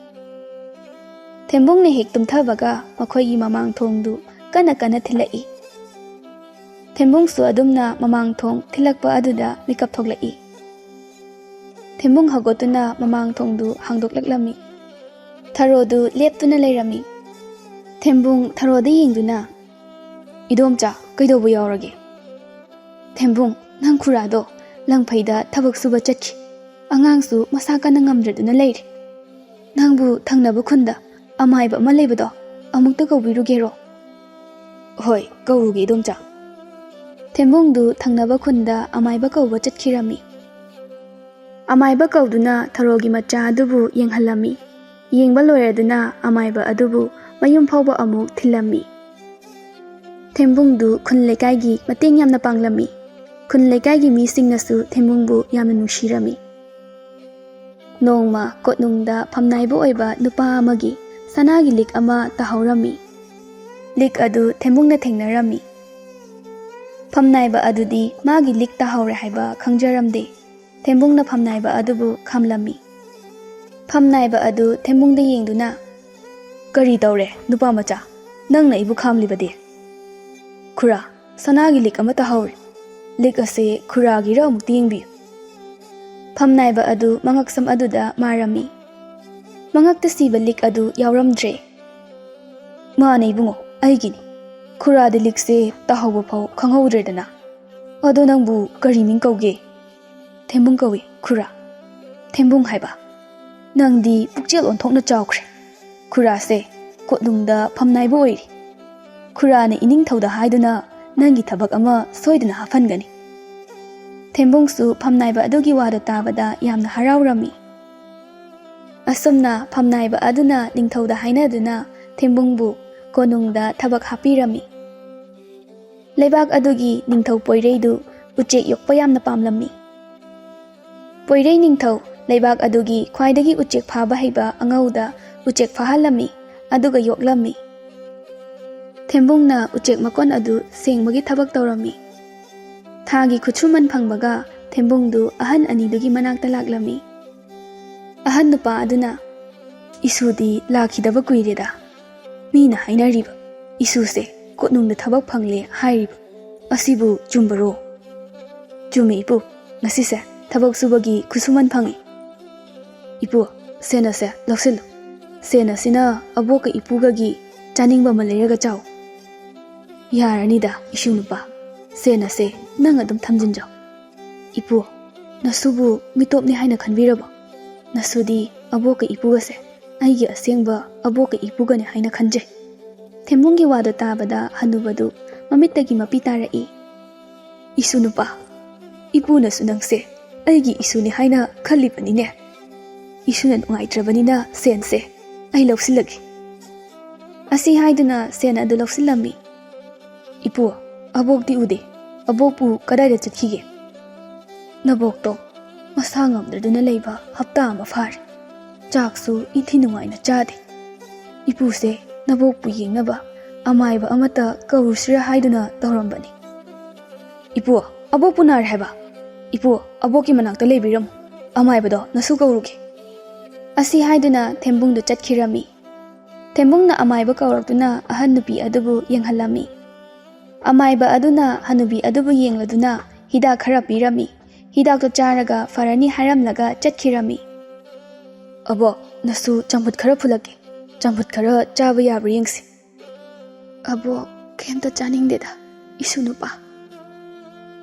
ꯊꯦꯝꯕꯨꯡꯅ ꯍꯦꯛ ꯇꯨꯝꯊꯕꯒ ꯃꯈꯣꯏꯒꯤ ꯃꯃꯥꯡ ꯊꯣꯡꯗꯨ ꯀꯟꯅ ꯀꯟꯅ ꯊꯤꯜꯂꯛꯏ꯫ ꯊꯦꯝꯕꯨꯡꯁꯨ ꯑꯗꯨꯝꯅ ꯃꯃꯥꯡ ꯊꯣꯡ ꯊꯤꯜꯂꯛꯄ ꯑꯗꯨꯗ ꯃꯤꯀꯞ ꯊꯣꯛꯂꯛꯏ꯫ ꯊꯦꯝꯕꯨꯡ ꯍꯧꯒꯠꯇꯨꯅ ꯃꯃꯥꯡ ꯊꯣꯡꯗꯨ ꯍꯥꯡꯗꯣꯛꯂꯛꯂꯝꯃꯤ꯫ ꯊꯔꯣꯗꯨ ꯂꯦꯞꯇꯨꯅ ꯂꯩꯔꯝꯃꯤ꯫ ꯊꯦꯝꯕꯨꯡ ꯊꯔꯣꯗ ꯌꯦꯡꯗꯨꯅ, "ꯏꯗꯣꯝꯆꯥ, ꯀꯩꯗꯧꯕ ꯌꯥꯎꯔꯒꯦ?" "ꯊꯦꯝꯕꯨꯡ, ꯅꯪ ꯈꯨꯔꯥꯗꯣ ꯂꯪꯐꯩꯗ ꯊꯕꯛ ꯁꯨꯕ ꯆꯠꯈꯤ꯫ ꯑꯉꯥꯡꯁꯨ ꯃꯁꯥ ꯀꯟꯅ ꯉꯝꯗ꯭ꯔꯗꯨꯅ ꯂꯩꯔꯦ꯫ ꯅꯪꯕꯨ ꯊꯪꯅꯕ ꯈꯨꯟꯗ ꯑꯃꯥꯏꯕ ꯑꯃ ꯂꯩꯕꯗꯣ ꯑꯃꯨꯛꯇ ꯀꯧꯕꯤꯔꯨꯒꯦꯔꯣ?" "ꯍꯣꯏ, ꯀꯧꯔꯨꯒꯦ ꯏꯗꯣꯝꯆꯥ꯫" ꯊꯦꯝꯕꯨꯡꯗꯨ ꯊꯪꯅꯕ ꯈꯨꯟꯗ ꯑꯃꯥꯏꯕ ꯀꯧꯕ ꯆꯠꯈꯤꯔꯝꯃꯤ꯫ ꯑꯃꯥꯏꯕ ꯀꯧꯗꯨꯅ ꯊꯔꯣꯒꯤ ꯃꯆꯥ ꯑꯗꯨꯕꯨ ꯌꯦꯡꯍꯜꯂꯝꯃꯤ꯫ ꯌꯦꯡꯕ ꯂꯣꯏꯔꯗꯨꯅ ꯑꯃꯥꯏꯕ ꯑꯗꯨꯕꯨ ꯃꯌꯨꯝ ꯐꯥꯎꯕ ꯑꯃꯨꯛ ꯊꯤꯜꯂꯝꯃꯤ꯫ ꯊꯦꯝꯕꯨꯡꯗꯨ ꯈꯨꯟ ꯂꯩꯀꯥꯏꯒꯤ ꯃꯇꯦꯡ ꯌꯥꯝꯅ ꯄꯥꯡꯂꯝꯃꯤ꯫ ꯈꯨꯟ ꯂꯩꯀꯥꯏꯒꯤ ꯃꯤꯁꯤꯡꯅꯁꯨ ꯊꯦꯝꯕꯨꯡꯕꯨ ꯌꯥꯝꯅ ꯅꯨꯡꯁꯤꯔꯝꯃꯤ꯫ ꯅꯣꯡꯃ ꯀꯣꯅꯨꯡꯗ ꯐꯝꯅꯥꯏꯕ ꯑꯣꯏꯕ ꯅꯨꯄꯥ ꯑꯃꯒꯤ ꯁꯅꯥꯒꯤ ꯂꯤꯛ ꯑꯃ ꯇꯥꯍꯧꯔꯝꯃꯤ꯫ ꯂꯤꯛ ꯑꯗꯨ ꯊꯦꯝꯕꯨꯡꯅ ꯊꯦꯡꯅꯔꯝꯃꯤ꯫ ꯐꯝꯅꯥꯏꯕ ꯑꯗꯨꯗꯤ ꯃꯥꯒꯤ ꯂꯤꯛ ꯇꯥꯍꯧꯔꯦ ꯍꯥꯏꯕ ꯈꯪꯖꯔꯝꯗꯦ꯫ ꯊꯦꯝꯕꯨꯡꯅ ꯐꯝꯅꯥꯏꯕ ꯑꯗꯨꯕꯨ ꯈꯥꯝꯂꯝꯃꯤ꯫ ꯐꯝꯅꯥꯏꯕ ꯑꯗꯨ ꯊꯦꯝꯕꯨꯡꯗ ꯌꯦꯡꯗꯨꯅ, "ꯀꯔꯤ ꯇꯧꯔꯦ, ꯅꯨꯄꯥ ꯃꯆꯥ? ꯅꯪꯅ ꯑꯩꯕꯨ ꯈꯥꯝꯂꯤꯕꯗꯤ?" "ꯈꯨꯔꯥ, ꯁꯅꯥꯒꯤ ꯂꯤꯛ ꯑꯃ ꯇꯥꯍꯧꯔꯦ꯫ ꯂꯤꯛ ꯑꯁꯦ ꯈꯨꯔꯥꯒꯤꯔ, ꯑꯃꯨꯛꯇ ꯌꯦꯡꯕꯤꯌꯨ꯫" ꯐꯝꯅꯥꯏꯕ ꯑꯗꯨ ꯃꯉꯛꯁꯝ ꯑꯗꯨꯗ ꯃꯥꯔꯝꯃꯤ꯫ ꯃꯉꯛꯇ ꯁꯤꯕ ꯂꯤꯛ ꯑꯗꯨ ꯌꯥꯎꯔꯝꯗ꯭ꯔꯦ꯫ "ꯃꯥꯅꯦ ꯏꯕꯨꯡꯉꯣ, ꯑꯩꯒꯤꯅꯤ꯫ ꯈꯨꯔꯥꯗꯤ ꯂꯤꯛꯁꯦ ꯇꯥꯍꯧꯕ ꯐꯥꯎ ꯈꯪꯍꯧꯗ꯭ꯔꯦꯗꯅ꯫ ꯑꯗꯣ ꯅꯪꯕꯨ ꯀꯔꯤ ꯃꯤꯡ ꯀꯧꯒꯦ?" "ꯊꯦꯝꯕꯨꯡ ꯀꯧꯏ, ꯈꯨꯔꯥ꯫" "ꯊꯦꯝꯕꯨꯡ ꯍꯥꯏꯕ? ꯅꯪꯗꯤ ꯄꯨꯛꯆꯦꯜ ꯑꯣꯟꯊꯣꯛꯅ ꯆꯥꯎꯈ꯭ꯔꯦ꯫ ꯈꯨꯔꯥꯁꯦ ꯀꯣꯅꯨꯡꯗ ꯐꯝꯅꯥꯏꯕ ꯑꯣꯏꯔꯤ꯫ ꯈꯨꯔꯥꯅ ꯏꯅꯤꯡꯊꯧꯗ ꯍꯥꯏꯗꯨꯅ ꯅꯪꯒꯤ ꯊꯕꯛ ꯑꯃ ꯁꯣꯏꯗꯅ ꯍꯥꯞꯍꯟꯒꯅꯤ꯫" ꯊꯦꯝꯕꯨꯡꯁꯨ ꯐꯝꯅꯥꯏꯕ ꯑꯗꯨꯒꯤ ꯋꯥꯗꯨ ꯇꯥꯕꯗ ꯌꯥꯝꯅ ꯍꯔꯥꯎꯔꯝꯃꯤ꯫ ꯑꯁꯨꯝꯅ ꯐꯝꯅꯥꯏꯕ ꯑꯗꯨꯅ ꯅꯤꯡꯊꯧꯗ ꯍꯥꯏꯅꯗꯨꯅ ꯊꯦꯝꯕꯨꯡꯕꯨ ꯀꯣꯅꯨꯡꯗ ꯊꯕꯛ ꯍꯥꯞꯄꯤꯔꯝꯃꯤ꯫ ꯂꯩꯕꯥꯛ ꯑꯗꯨꯒꯤ ꯅꯤꯡꯊꯧ ꯄꯣꯏꯔꯩꯗꯨ ꯎꯆꯦꯛ ꯌꯣꯛꯄ ꯌꯥꯝꯅ ꯄꯥꯝꯂꯝꯃꯤ꯫ ꯄꯣꯏꯔꯩ ꯅꯤꯡꯊꯧ ꯂꯩꯕꯥꯛ ꯑꯗꯨꯒꯤ ꯈ꯭ꯋꯥꯏꯗꯒꯤ ꯎꯆꯦꯛ ꯐꯥꯕ ꯍꯩꯕ ꯑꯉꯧꯗ ꯎꯆꯦꯛ ꯐꯥꯍꯜꯂꯝꯃꯤ, ꯑꯗꯨꯒ ꯌꯣꯛꯂꯝꯃꯤ꯫ ꯊꯦꯝꯕꯨꯡꯅ ꯎꯆꯦꯛ ꯃꯀꯣꯟ ꯑꯗꯨ ꯁꯦꯡꯕꯒꯤ ꯊꯕꯛ ꯇꯧꯔꯝꯃꯤ꯫ ꯊꯥꯒꯤ ꯈꯨꯠꯁꯨꯃꯟ ꯐꯪꯕꯒ ꯊꯦꯝꯕꯨꯡꯗꯨ ꯑꯍꯟ ꯑꯅꯤꯗꯨꯒꯤ ꯃꯅꯥꯛꯇ ꯂꯥꯛꯂꯝꯃꯤ꯫ ꯑꯍꯟ ꯅꯨꯄꯥ ꯑꯗꯨꯅ, "ꯏꯁꯨꯗꯤ ꯂꯥꯛꯈꯤꯗꯕ ꯀꯨꯏꯔꯦꯗ꯫ ꯃꯤꯅ ꯍꯥꯏꯅꯔꯤꯕ ꯏꯁꯨꯁꯦ ꯀꯣꯅꯨꯡꯗ ꯊꯕꯛ ꯐꯪꯂꯦ ꯍꯥꯏꯔꯤꯕ ꯑꯁꯤꯕꯨ ꯆꯨꯝꯕꯔꯣ?" "ꯆꯨꯝꯃꯤ ꯏꯄꯨ, ꯉꯁꯤꯁꯦ ꯊꯕꯛ ꯁꯨꯕꯒꯤ ꯈꯨꯠꯁꯨꯃꯟ ꯐꯪꯉꯤ꯫" "ꯏꯄꯨ, ꯁꯦꯟ ꯑꯁꯦ ꯂꯧꯁꯤꯜꯂꯨ꯫ ꯁꯦꯟ ꯑꯁꯤꯅ ꯑꯕꯣꯛꯀ ꯏꯄꯨꯒꯒꯤ ꯆꯥꯅꯤꯡꯕ ꯑꯃ ꯂꯩꯔꯒ ꯆꯥꯎ꯫" "ꯌꯥꯔꯅꯤꯗ ꯏꯁꯨ ꯅꯨꯄꯥ, ꯁꯦꯟ ꯑꯁꯦ ꯅꯪ ꯑꯗꯨꯝ ꯊꯝꯖꯤꯟꯖꯧ꯫" "ꯏꯄꯨ, ꯅꯁꯨꯕꯨ ꯃꯤꯇꯣꯞꯅꯤ ꯍꯥꯏꯅ ꯈꯟꯕꯤꯔꯕꯣ? ꯅꯁꯨꯗꯤ ꯑꯕꯣꯛꯀ ꯏꯄꯨꯒꯁꯦ ꯑꯩꯒꯤ ꯑꯁꯦꯡꯕ ꯑꯕꯣꯛꯀ ꯏꯄꯨꯒꯅꯤ ꯍꯥꯏꯅ ꯈꯟꯖꯩ꯫" ꯊꯦꯝꯕꯨꯡꯒꯤ ꯋꯥꯗꯨ ꯇꯥꯕꯗ ꯍꯅꯨꯕꯗꯨ ꯃꯃꯤꯠꯇꯒꯤ ꯃꯄꯤ ꯇꯥꯔꯛꯏ꯫ "ꯏꯁꯨ ꯅꯨꯄꯥ, ꯏꯄꯨꯅꯁꯨ ꯅꯪꯁꯦ ꯑꯩꯒꯤ ꯏꯁꯨꯅꯤ ꯍꯥꯏꯅ ꯈꯜꯂꯤꯕꯅꯤꯅꯦ꯫ ꯏꯁꯨꯅ ꯅꯨꯡꯉꯥꯏꯇ꯭ꯔꯕꯅꯤꯅ ꯁꯦꯟꯁꯦ ꯑꯩ ꯂꯧꯁꯤꯜꯂꯒꯦ꯫" ꯑꯁꯤ ꯍꯥꯏꯗꯨꯅ ꯁꯦꯟ ꯑꯗꯨ ꯂꯧꯁꯤꯜꯂꯝꯃꯤ꯫ "ꯏꯄꯨ, ꯑꯕꯣꯛꯇꯤ ꯎꯗꯦ꯫ "ꯑꯕꯣꯛꯄꯨ ꯀꯗꯥꯏꯗ ꯆꯠꯈꯤꯒꯦ?" "ꯅꯕꯣꯛꯇꯣ ꯃꯁꯥ ꯉꯝꯗꯗꯨꯅ ꯂꯩꯕ ꯍꯞꯇꯥ ꯑꯃ ꯐꯥꯔꯦ꯫ ꯆꯥꯛꯁꯨ ꯏꯟꯊꯤ ꯅꯨꯡꯉꯥꯏꯅ ꯆꯥꯗꯦ꯫ ꯏꯄꯨꯁꯦ ꯅꯕꯣꯛꯄꯨ ꯌꯦꯡꯅꯕ ꯑꯃꯥꯏꯕ ꯑꯃꯠꯇ ꯀꯧꯔꯨꯁꯤꯔꯥ ꯍꯥꯏꯗꯨꯅ ꯇꯧꯔꯝꯕꯅꯤ꯫" "ꯏꯄꯨ, ꯑꯕꯣꯛꯄꯨ ꯅꯥꯔꯦ ꯍꯥꯏꯕ? ꯏꯄꯨ, ꯑꯕꯣꯛꯀꯤ ꯃꯅꯥꯛꯇ ꯂꯩꯕꯤꯔꯝꯃꯨ꯫ ꯑꯃꯥꯏꯕꯗꯣ ꯅꯁꯨ ꯀꯧꯔꯨꯒꯦ꯫" ꯑꯁꯤ ꯍꯥꯏꯗꯨꯅ ꯊꯦꯝꯕꯨꯡꯗꯨ ꯆꯠꯈꯤꯔꯝꯃꯤ꯫ ꯊꯦꯝꯕꯨꯡꯅ ꯑꯃꯥꯏꯕ ꯀꯧꯔꯛꯇꯨꯅ ꯑꯍꯟ ꯅꯨꯄꯤ ꯑꯗꯨꯕꯨ ꯌꯦꯡꯍꯜꯂꯝꯃꯤ꯫ ꯑꯃꯥꯏꯕ ꯑꯗꯨꯅ ꯍꯅꯨꯕꯤ ꯑꯗꯨꯕꯨ ꯌꯦꯡꯂꯗꯨꯅ ꯍꯤꯗꯥꯛ ꯈꯔ ꯄꯤꯔꯝꯃꯤ꯫ ꯍꯤꯗꯥꯛꯇꯨ ꯆꯥꯔꯒ ꯐꯔꯅꯤ ꯍꯥꯏꯔꯝꯂꯒ ꯆꯠꯈꯤꯔꯝꯃꯤ꯫ "ꯑꯕꯣꯛ, ꯅꯁꯨ ꯆꯝꯐꯨꯠ ꯈꯔ ꯐꯨꯠꯂꯛꯀꯦ꯫ ꯆꯝꯐꯨꯠ ꯈꯔ ꯆꯥꯕ ꯌꯥꯕ꯭ꯔꯥ ꯌꯦꯡꯁꯤ꯫" "ꯑꯕꯣꯛ, ꯀꯩꯝꯇ ꯆꯥꯅꯤꯡꯗꯦꯗ, ꯏꯁꯨ ꯅꯨꯄꯥ꯫"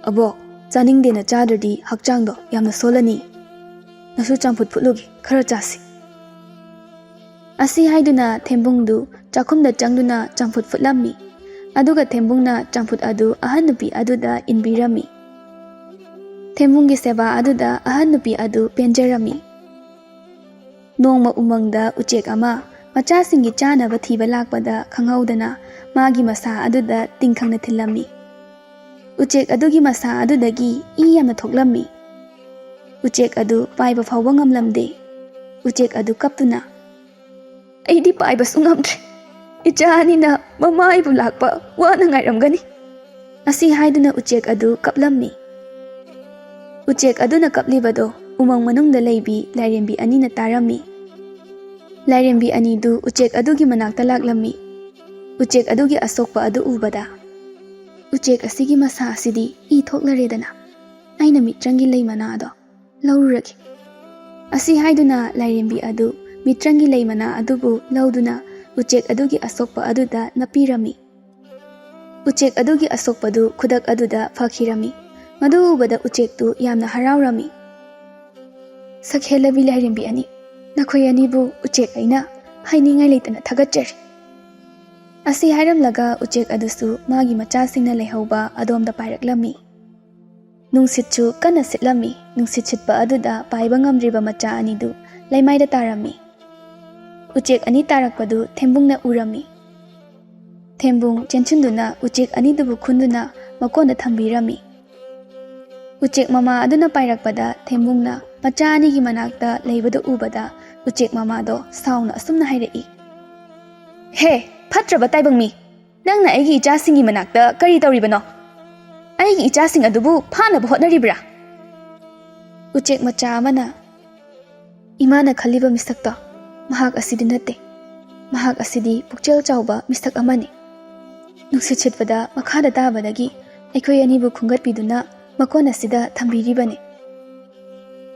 "ꯑꯕꯣꯛ, ꯆꯥꯅꯤꯡꯗꯦꯅ ꯆꯥꯗ꯭ꯔꯗꯤ ꯍꯛꯆꯥꯡꯗꯣ ꯌꯥꯝꯅ ꯁꯣꯜꯂꯅꯤ꯫ ꯅꯁꯨ ꯆꯝꯐꯨꯠ ꯐꯨꯠꯂꯨꯒꯦ, ꯈꯔ ꯆꯥꯁꯤ꯫" ꯑꯁꯤ ꯍꯥꯏꯗꯨꯅ ꯊꯦꯝꯕꯨꯡꯗꯨ ꯆꯥꯛꯈꯨꯝꯗ ꯆꯪꯗꯨꯅ ꯆꯝꯐꯨꯠ ꯐꯨꯠꯂꯝꯃꯤ꯫ ꯑꯗꯨꯒ ꯊꯦꯝꯕꯨꯡꯅ ꯆꯝꯐꯨꯠ ꯑꯗꯨ ꯑꯍꯟ ꯅꯨꯄꯤ ꯑꯗꯨꯗ ꯏꯟꯕꯤꯔꯝꯃꯤ꯫ ꯊꯦꯝꯕꯨꯡꯒꯤ ꯁꯦꯕꯥ ꯑꯗꯨꯗ ꯑꯍꯟ ꯅꯨꯄꯤ ꯑꯗꯨ ꯄꯦꯟꯖꯔꯝꯃꯤ꯫ ꯅꯣꯡꯃ ꯎꯃꯪꯗ ꯎꯆꯦꯛ ꯑꯃ ꯃꯆꯥꯁꯤꯡꯒꯤ ꯆꯥꯅꯕ ꯊꯤꯕ ꯂꯥꯛꯄꯗ ꯈꯪꯍꯧꯗꯅ ꯃꯥꯒꯤ ꯃꯁꯥ ꯑꯗꯨꯗ ꯇꯤꯡꯈꯪꯅ ꯊꯤꯜꯂꯝꯃꯤ꯫ ꯎꯆꯦꯛ ꯑꯗꯨꯒꯤ ꯃꯁꯥ ꯑꯗꯨꯗꯒꯤ ꯏ ꯌꯥꯝꯅ ꯊꯣꯛꯂꯝꯃꯤ꯫ ꯎꯆꯦꯛ ꯑꯗꯨ ꯄꯥꯏꯕ ꯐꯥꯎꯕ ꯉꯝꯂꯝꯗꯦ꯫ ꯎꯆꯦꯛ ꯑꯗꯨ ꯀꯞꯇꯨꯅ, "ꯑꯩꯗꯤ ꯄꯥꯏꯕꯁꯨ ꯉꯝꯗ꯭ꯔꯦ꯫ ꯏꯆꯥ ꯑꯅꯤꯅ ꯃꯃꯥ ꯑꯩꯕꯨ ꯂꯥꯛꯄ ꯋꯥꯅ ꯉꯥꯏꯔꯝꯒꯅꯤ꯫" ꯑꯁꯤ ꯍꯥꯏꯗꯨꯅ ꯎꯆꯦꯛ ꯑꯗꯨ ꯀꯞꯂꯝꯃꯤ꯫ ꯎꯆꯦꯛ ꯑꯗꯨꯅ ꯀꯞꯂꯤꯕꯗꯣ ꯎꯃꯪ ꯃꯅꯨꯡꯗ ꯂꯩꯕꯤ ꯂꯥꯏꯔꯦꯝꯕꯤ ꯑꯅꯤꯅ ꯇꯥꯔꯝꯃꯤ꯫ ꯂꯥꯏꯔꯦꯝꯕꯤ ꯑꯅꯤꯗꯨ ꯎꯆꯦꯛ ꯑꯗꯨꯒꯤ ꯃꯅꯥꯛꯇ ꯂꯥꯛꯂꯝꯃꯤ꯫ ꯎꯆꯦꯛ ꯑꯗꯨꯒꯤ ꯑꯁꯣꯛꯄ ꯑꯗꯨ ꯎꯕꯗ, "ꯎꯆꯦꯛ ꯑꯁꯤꯒꯤ ꯃꯁꯥ ꯑꯁꯤꯗꯤ ꯏ ꯊꯣꯛꯂꯔꯦꯗꯅ, ꯑꯩꯅ ꯃꯤꯇ꯭ꯔꯪꯒꯤ ꯂꯩ ꯃꯅꯥ ꯑꯗꯣ ꯂꯧꯔꯨꯔꯒꯦ꯫" ꯑꯁꯤ ꯍꯥꯏꯗꯨꯅ ꯂꯥꯏꯔꯦꯝꯕꯤ ꯑꯗꯨ ꯃꯤꯇ꯭ꯔꯪꯒꯤ ꯂꯩ ꯃꯅꯥ ꯑꯗꯨꯕꯨ ꯂꯧꯗꯨꯅ ꯎꯆꯦꯛ ꯑꯗꯨꯒꯤ ꯑꯁꯣꯛꯄ ꯑꯗꯨꯗ ꯅꯞꯄꯤꯔꯝꯃꯤ꯫ ꯎꯆꯦꯛ ꯑꯗꯨꯒꯤ ꯑꯁꯣꯛꯄꯗꯨ ꯈꯨꯗꯛ ꯑꯗꯨꯗ ꯐꯈꯤꯔꯝꯃꯤ꯫ ꯃꯗꯨ ꯎꯕꯗ ꯎꯆꯦꯛꯇꯨ ꯌꯥꯝꯅ ꯍꯔꯥꯎꯔꯝꯃꯤ꯫ "ꯁꯛꯍꯦꯜꯂꯕꯤ ꯂꯥꯏꯔꯦꯝꯕꯤ ꯑꯅꯤ, ꯅꯈꯣꯏ ꯑꯅꯤꯕꯨ ꯎꯆꯦꯛ ꯑꯩꯅ ꯍꯥꯏꯅꯤꯡꯉꯥꯏ ꯂꯩꯇꯅ ꯊꯥꯒꯠꯆꯔꯤ꯫" ꯑꯁꯤ ꯍꯥꯏꯔꯝꯂꯒ ꯎꯆꯦꯛ ꯑꯗꯨꯁꯨ ꯃꯥꯒꯤ ꯃꯆꯥꯁꯤꯡꯅ ꯂꯩꯍꯧꯕ ꯑꯗꯣꯝꯗ ꯄꯥꯏꯔꯛꯂꯝꯃꯤ꯫ ꯅꯨꯡꯁꯤꯠꯁꯨ ꯀꯟꯅ ꯁꯤꯠꯂꯝꯃꯤ꯫ ꯅꯨꯡꯁꯤꯠ ꯁꯤꯠꯄ ꯑꯗꯨꯗ ꯄꯥꯏꯕ ꯉꯝꯗ꯭ꯔꯤꯕ ꯃꯆꯥ ꯑꯅꯤꯗꯨ ꯂꯩꯃꯥꯏꯗ ꯇꯥꯔꯝꯃꯤ꯫ ꯎꯆꯦꯛ ꯑꯅꯤ ꯇꯥꯔꯛꯄꯗꯨ ꯊꯦꯝꯕꯨꯡꯅ ꯎꯔꯝꯃꯤ꯫ ꯊꯦꯝꯕꯨꯡ ꯆꯦꯟꯁꯤꯟꯗꯨꯅ ꯎꯆꯦꯛ ꯑꯅꯤꯗꯨꯕꯨ ꯈꯨꯟꯗꯨꯅ ꯃꯀꯣꯟꯗ ꯊꯝꯕꯤꯔꯝꯃꯤ꯫ ꯎꯆꯦꯛ ꯃꯃꯥ ꯑꯗꯨꯅ ꯄꯥꯏꯔꯛꯄꯗ ꯊꯦꯝꯕꯨꯡꯅ ꯃꯆꯥ ꯑꯅꯤꯒꯤ ꯃꯅꯥꯛꯇ ꯂꯩꯕꯗꯨ ꯎꯕꯗ ꯎꯆꯦꯛ ꯃꯃꯥꯗꯣ ꯁꯥꯎꯅ ꯑꯁꯨꯝꯅ ꯍꯥꯏꯔꯛꯏ, "ꯍꯦ, ꯐꯠꯇ꯭ꯔꯕ ꯇꯥꯏꯕꯪ ꯃꯤ! ꯅꯪꯅ ꯑꯩꯒꯤ ꯏꯆꯥꯁꯤꯡꯒꯤ ꯃꯅꯥꯛꯇ ꯀꯔꯤ ꯇꯧꯔꯤꯕꯅꯣ? ꯑꯩꯒꯤ ꯏꯆꯥꯁꯤꯡ ꯑꯗꯨꯕꯨ ꯐꯥꯅꯕ ꯍꯣꯠꯅꯔꯤꯕ꯭ꯔꯥ?" ꯎꯆꯦꯛ ꯃꯆꯥ ꯑꯃꯅ, "ꯏꯃꯥꯅ ꯈꯜꯂꯤꯕ ꯃꯤꯁꯛꯇꯣ ꯃꯍꯥꯛ ꯑꯁꯤꯗꯤ ꯅꯠꯇꯦ꯫ ꯃꯍꯥꯛ ꯑꯁꯤꯗꯤ ꯄꯨꯛꯆꯦꯜ ꯆꯥꯎꯕ ꯃꯤꯁꯛ ꯑꯃꯅꯤ꯫ ꯅꯨꯡꯁꯤꯠ ꯁꯤꯠꯄꯗ ꯃꯈꯥꯗ ꯇꯥꯕꯗꯒꯤ ꯑꯩꯈꯣꯏ ꯑꯅꯤꯕꯨ ꯈꯨꯝꯒꯠꯄꯤꯗꯨꯅ ꯃꯀꯣꯟ ꯑꯁꯤꯗ ꯊꯝꯕꯤꯔꯤꯕꯅꯤ"꯫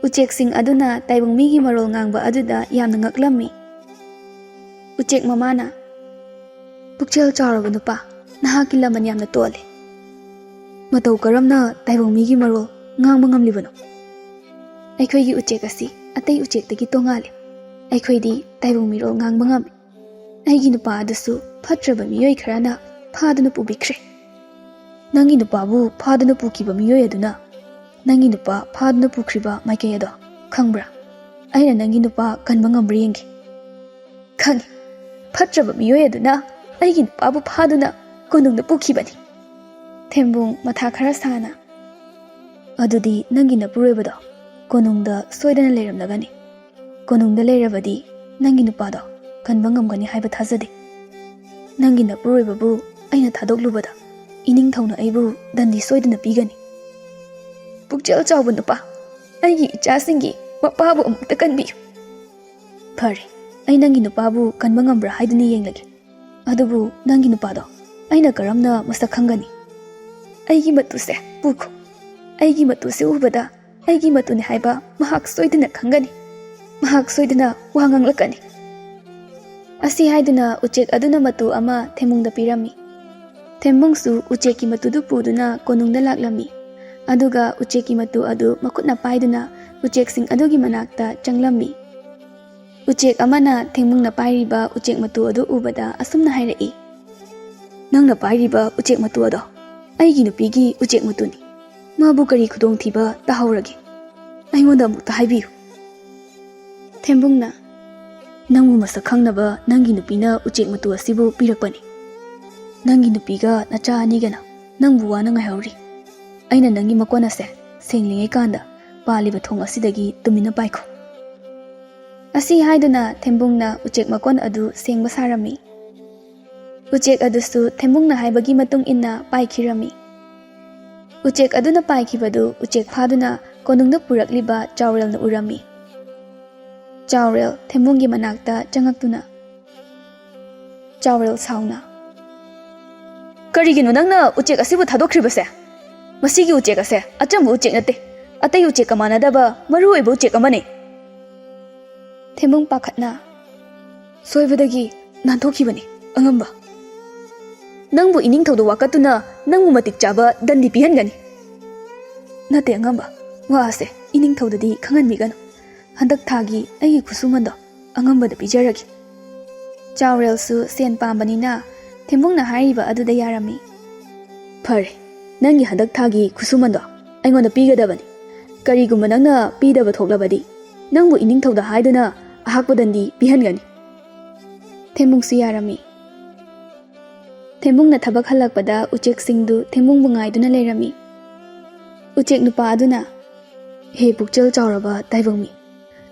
ꯎꯆꯦꯛꯁꯤꯡ ꯑꯗꯨꯅ ꯇꯥꯏꯕꯪ ꯃꯤꯒꯤ ꯃꯔꯣꯜ ꯉꯥꯡꯕ ꯑꯗꯨꯗ ꯌꯥꯝꯅ ꯉꯛꯂꯝꯃꯤ꯫ ꯎꯆꯦꯛ ꯃꯃꯥꯅ, "ꯄꯨꯛꯆꯦꯜ ꯆꯥꯎꯔꯕ ꯅꯨꯄꯥ, ꯅꯍꯥꯛꯀꯤ ꯂꯃꯟ ꯌꯥꯝꯅ ꯇꯣꯜꯂꯤ꯫ ꯃꯇꯧ ꯀꯔꯝꯅ ꯇꯥꯏꯕꯪ ꯃꯤꯒꯤ ꯃꯔꯣꯜ ꯉꯥꯡꯕ ꯉꯝꯂꯤꯕꯅꯣ? ꯑꯩꯈꯣꯏꯒꯤ ꯎꯆꯦꯛ ꯑꯁꯤ ꯑꯇꯩ ꯎꯆꯦꯛꯇꯒꯤ ꯇꯣꯉꯥꯜꯂꯤ꯫ ꯑꯩꯈꯣꯏꯗꯤ ꯇꯥꯏꯕꯪ ꯃꯤꯔꯣꯜ ꯉꯥꯡꯕ ꯉꯝꯃꯤ꯫ ꯑꯩꯒꯤ ꯅꯨꯄꯥ ꯑꯗꯨꯁꯨ ꯐꯠꯇ꯭ꯔꯕ ꯃꯤꯑꯣꯏ ꯈꯔꯅ ꯐꯥꯗꯨꯅ ꯄꯨꯕꯤꯈ꯭ꯔꯦ꯫ ꯅꯪꯒꯤ ꯅꯨꯄꯥꯕꯨ ꯐꯥꯗꯨꯅ ꯄꯨꯈꯤꯕ ꯃꯤꯑꯣꯏ ꯑꯗꯨꯅ ꯅꯪꯒꯤ ꯅꯨꯄꯥ ꯐꯥꯗꯨꯅ ꯄꯨꯈ꯭ꯔꯤꯕ ꯃꯥꯏꯀꯩ ꯑꯗꯣ ꯈꯪꯕ꯭ꯔꯥ? ꯑꯩꯅ ꯅꯪꯒꯤ ꯅꯨꯄꯥ ꯀꯟꯕ ꯉꯝꯕ꯭ꯔꯥ ꯌꯦꯡꯒꯦ"꯫ "ꯈꯪꯉꯤ꯫ ꯐꯠꯇ꯭ꯔꯕ ꯃꯤꯑꯣꯏ ꯑꯗꯨꯅ ꯑꯩꯒꯤ ꯅꯨꯄꯥꯕꯨ ꯐꯥꯗꯨꯅ ꯀꯣꯅꯨꯡꯗ ꯄꯨꯈꯤꯕꯅꯤ"꯫ ꯊꯦꯝꯕꯨꯡ ꯃꯊꯥ ꯈꯔ ꯁꯥꯅ, "ꯑꯗꯨꯗꯤ ꯅꯪꯒꯤ ꯅꯄꯨꯔꯣꯏꯕꯗꯣ ꯀꯣꯅꯨꯡꯗ ꯁꯣꯏꯗꯅ ꯂꯩꯔꯝꯂꯒꯅꯤ꯫ ꯀꯣꯅꯨꯡꯗ ꯂꯩꯔꯕꯗꯤ ꯅꯪꯒꯤ ꯅꯨꯄꯥꯗꯣ ꯀꯟꯕ ꯉꯝꯒꯅꯤ ꯍꯥꯏꯕ ꯊꯥꯖꯗꯦ꯫ ꯅꯪꯒꯤ ꯅꯄꯨꯔꯣꯏꯕꯕꯨ ꯑꯩꯅ ꯊꯥꯗꯣꯛꯂꯨꯕꯗ ꯏꯅꯤꯡꯊꯧꯅ ꯑꯩꯕꯨ ꯗꯟꯗꯤ ꯁꯣꯏꯗꯅ ꯄꯤꯒꯅꯤ"꯫ "ꯄꯨꯛꯆꯦꯜ ꯆꯥꯎꯕ ꯅꯨꯄꯥ, ꯑꯩꯒꯤ ꯏꯆꯥꯁꯤꯡꯒꯤ ꯃꯄꯥꯕꯨ ꯑꯃꯨꯛꯇ ꯀꯟꯕꯤꯌꯨ"꯫ "ꯐꯔꯦ, ꯑꯩ ꯅꯪꯒꯤ ꯅꯨꯄꯥꯕꯨ ꯀꯟꯕ ꯉꯝꯕ꯭ꯔꯥ ꯍꯥꯏꯗꯨꯅ ꯌꯦꯡꯂꯒꯦ꯫ ꯑꯗꯨꯕꯨ ꯅꯪꯒꯤ ꯅꯨꯄꯥꯗꯣ ꯑꯩꯅ ꯀꯔꯝꯅ ꯃꯁꯛ ꯈꯪꯒꯅꯤ? ꯑꯩꯒꯤ ꯃꯇꯨꯁꯦ ꯄꯨꯈꯣ꯫ ꯑꯩꯒꯤ ꯃꯇꯨꯁꯦ ꯎꯕꯗ ꯑꯩꯒꯤ ꯃꯇꯨꯅꯤ ꯍꯥꯏꯕ ꯃꯍꯥꯛ ꯁꯣꯏꯗꯅ ꯈꯪꯒꯅꯤ꯫ ꯃꯍꯥꯛ ꯁꯣꯏꯗꯅ ꯋꯥ ꯉꯥꯡꯂꯛꯀꯅꯤ"꯫ ꯑꯁꯤ ꯍꯥꯏꯗꯨꯅ ꯎꯆꯦꯛ ꯑꯗꯨꯅ ꯃꯇꯨ ꯑꯃ ꯊꯦꯝꯕꯨꯡꯗ ꯄꯤꯔꯝꯃꯤ꯫ ꯊꯦꯝꯕꯨꯡꯁꯨ ꯎꯆꯦꯛꯀꯤ ꯃꯇꯨꯗꯨ ꯄꯨꯗꯨꯅ ꯀꯣꯅꯨꯡꯗ ꯂꯥꯛꯂꯝꯃꯤ꯫ ꯑꯗꯨꯒ ꯎꯆꯦꯛꯀꯤ ꯃꯇꯨ ꯑꯗꯨ ꯃꯈꯨꯠꯅ ꯄꯥꯏꯗꯨꯅ ꯎꯆꯦꯛꯁꯤꯡ ꯑꯗꯨꯒꯤ ꯃꯅꯥꯛꯇ ꯆꯪꯂꯝꯃꯤ꯫ ꯎꯆꯦꯛ ꯑꯃꯅ ꯊꯦꯡꯃꯨꯡꯅ ꯄꯥꯏꯔꯤꯕ ꯎꯆꯦꯛ ꯃꯇꯨ ꯑꯗꯨ ꯎꯕꯗ ꯑꯁꯨꯝꯅ ꯍꯥꯏꯔꯛꯏ, "ꯅꯪꯅ ꯄꯥꯏꯔꯤꯕ ꯎꯆꯦꯛ ꯃꯇꯨ ꯑꯗꯣ ꯑꯩꯒꯤ ꯅꯨꯄꯤꯒꯤ ꯎꯆꯦꯛ ꯃꯇꯨꯅꯤ꯫ ꯃꯥꯕꯨ ꯀꯔꯤ ꯈꯨꯗꯣꯡꯊꯤꯕ ꯇꯥꯍꯧꯔꯒꯦ? ꯑꯩꯉꯣꯟꯗ ꯑꯃꯨꯛꯇ ꯍꯥꯏꯕꯤꯌꯨ"꯫ ꯊꯦꯝꯕꯨꯡꯅ, "ꯅꯪꯕꯨ ꯃꯁꯛ ꯈꯪꯅꯕ ꯅꯪꯒꯤ ꯅꯨꯄꯤꯅ ꯎꯆꯦꯛ ꯃꯇꯨ ꯑꯁꯤꯕꯨ ꯄꯤꯔꯛꯄꯅꯤ꯫ ꯅꯪꯒꯤ ꯅꯨꯄꯤꯒ ꯅꯆꯥ ꯑꯅꯤꯒꯅ ꯅꯪꯕꯨ ꯋꯥꯅ ꯉꯥꯏꯍꯧꯔꯤ꯫ ꯑꯩꯅ ꯅꯪꯒꯤ ꯃꯀꯣꯟ ꯑꯁꯦ ꯁꯦꯡꯂꯤꯉꯩ ꯀꯥꯟꯗ ꯄꯥꯜꯂꯤꯕ ꯊꯣꯡ ꯑꯁꯤꯗꯒꯤ ꯇꯨꯃꯤꯟꯅ ꯄꯥꯏꯈꯣ꯫" ꯑꯁꯤ ꯍꯥꯏꯗꯨꯅ ꯊꯦꯝꯕꯨꯡꯅ ꯎꯆꯦꯛ ꯃꯀꯣꯟ ꯑꯗꯨ ꯁꯦꯡꯕ ꯁꯥꯔꯝꯃꯤ꯫ ꯎꯆꯦꯛ ꯑꯗꯨꯁꯨ ꯊꯦꯝꯕꯨꯡꯅ ꯍꯥꯏꯕꯒꯤ ꯃꯇꯨꯡ ꯏꯟꯅ ꯄꯥꯏꯈꯤꯔꯝꯃꯤ꯫ ꯎꯆꯦꯛ ꯑꯗꯨꯅ ꯄꯥꯏꯈꯤꯕꯗꯨ ꯎꯆꯦꯛ ꯐꯥꯗꯨꯅ ꯀꯣꯅꯨꯡꯗ ꯄꯨꯔꯛꯂꯤꯕ ꯆꯥꯎꯔꯦꯜꯅ ꯎꯔꯝꯃꯤ꯫ ꯆꯥꯎꯔꯦꯜ ꯊꯦꯝꯕꯨꯡꯒꯤ ꯃꯅꯥꯛꯇ ꯆꯪꯉꯛꯇꯨꯅ, ꯆꯥꯎꯔꯦꯜ ꯁꯥꯎꯅ, "ꯀꯔꯤꯒꯤꯅꯣ ꯅꯪꯅ ꯎꯆꯦꯛ ꯑꯁꯤꯕꯨ ꯊꯥꯗꯣꯛꯈ꯭ꯔꯤꯕꯁꯦ? ꯃꯁꯤꯒꯤ ꯎꯆꯦꯛ ꯑꯁꯦ ꯑꯆꯝꯕ ꯎꯆꯦꯛ ꯅꯠꯇꯦ, ꯑꯇꯩ ꯎꯆꯦꯛꯀ ꯃꯥꯟꯅꯗꯕ ꯃꯔꯨ ꯑꯣꯏꯕ ꯎꯆꯦꯛ ꯑꯃꯅꯤ꯫" ꯊꯦꯝꯕꯨꯡ ꯄꯥꯈꯠꯅ, "ꯁꯣꯏꯕꯗꯒꯤ ꯅꯥꯟꯊꯣꯛꯈꯤꯕꯅꯤ, ꯑꯉꯝꯕ꯫ ꯅꯪꯕꯨ ꯏꯅꯤꯡꯊꯧꯗ ꯋꯥꯀꯠꯇꯨꯅ ꯅꯪꯕꯨ ꯃꯇꯤꯛ ꯆꯥꯕ ꯗꯟꯗꯤ ꯄꯤꯍꯟꯒꯅꯤ꯫" "ꯅꯠꯇꯦ, ꯑꯉꯝꯕ, ꯋꯥ ꯑꯁꯦ ꯏꯅꯤꯡꯊꯧꯗꯗꯤ ꯈꯪꯍꯟꯕꯤꯒꯅꯨ꯫ ꯍꯟꯗꯛ ꯊꯥꯒꯤ ꯑꯩꯒꯤ ꯈꯨꯠꯁꯨꯃꯟꯗꯣ ꯑꯉꯝꯕꯗ ꯄꯤꯖꯔꯒꯦ꯫" ꯆꯥꯎꯔꯦꯜꯁꯨ ꯁꯦꯟ ꯄꯥꯝꯕꯅꯤꯅ ꯊꯦꯝꯕꯨꯡꯅ ꯍꯥꯏꯔꯤꯕ ꯑꯗꯨꯗ ꯌꯥꯔꯝꯃꯤ꯫ "ꯐꯔꯦ, ꯅꯪꯒꯤ ꯍꯟꯗꯛ ꯊꯥꯒꯤ ꯈꯨꯠꯁꯨꯃꯟꯗꯣ ꯑꯩꯉꯣꯟꯗ ꯄꯤꯒꯗꯕꯅꯤ꯫ ꯀꯔꯤꯒꯨꯝꯕ ꯅꯪꯅ ꯄꯤꯗꯕ ꯊꯣꯛꯂꯕꯗꯤ ꯅꯪꯕꯨ ꯏꯅꯤꯡꯊꯧꯗ ꯍꯥꯏꯗꯨꯅ ꯑꯍꯥꯛꯄ ꯗꯟꯗꯤ ꯄꯤꯍꯟꯒꯅꯤ꯫" ꯊꯦꯝꯕꯨꯡꯁꯨ ꯌꯥꯔꯝꯃꯤ꯫ ꯊꯦꯝꯕꯨꯡꯅ ꯊꯕꯛ ꯍꯜꯂꯛꯄꯗ ꯎꯆꯦꯛꯁꯤꯡꯗꯨ ꯊꯦꯝꯕꯨꯡꯕꯨ ꯉꯥꯏꯗꯨꯅ ꯂꯩꯔꯝꯃꯤ꯫ ꯎꯆꯦꯛ ꯅꯨꯄꯥ ꯑꯗꯨꯅ, "ꯍꯦ ꯄꯨꯛꯆꯦꯜ ꯆꯥꯎꯔꯕ ꯇꯥꯏꯕꯪ ꯃꯤ,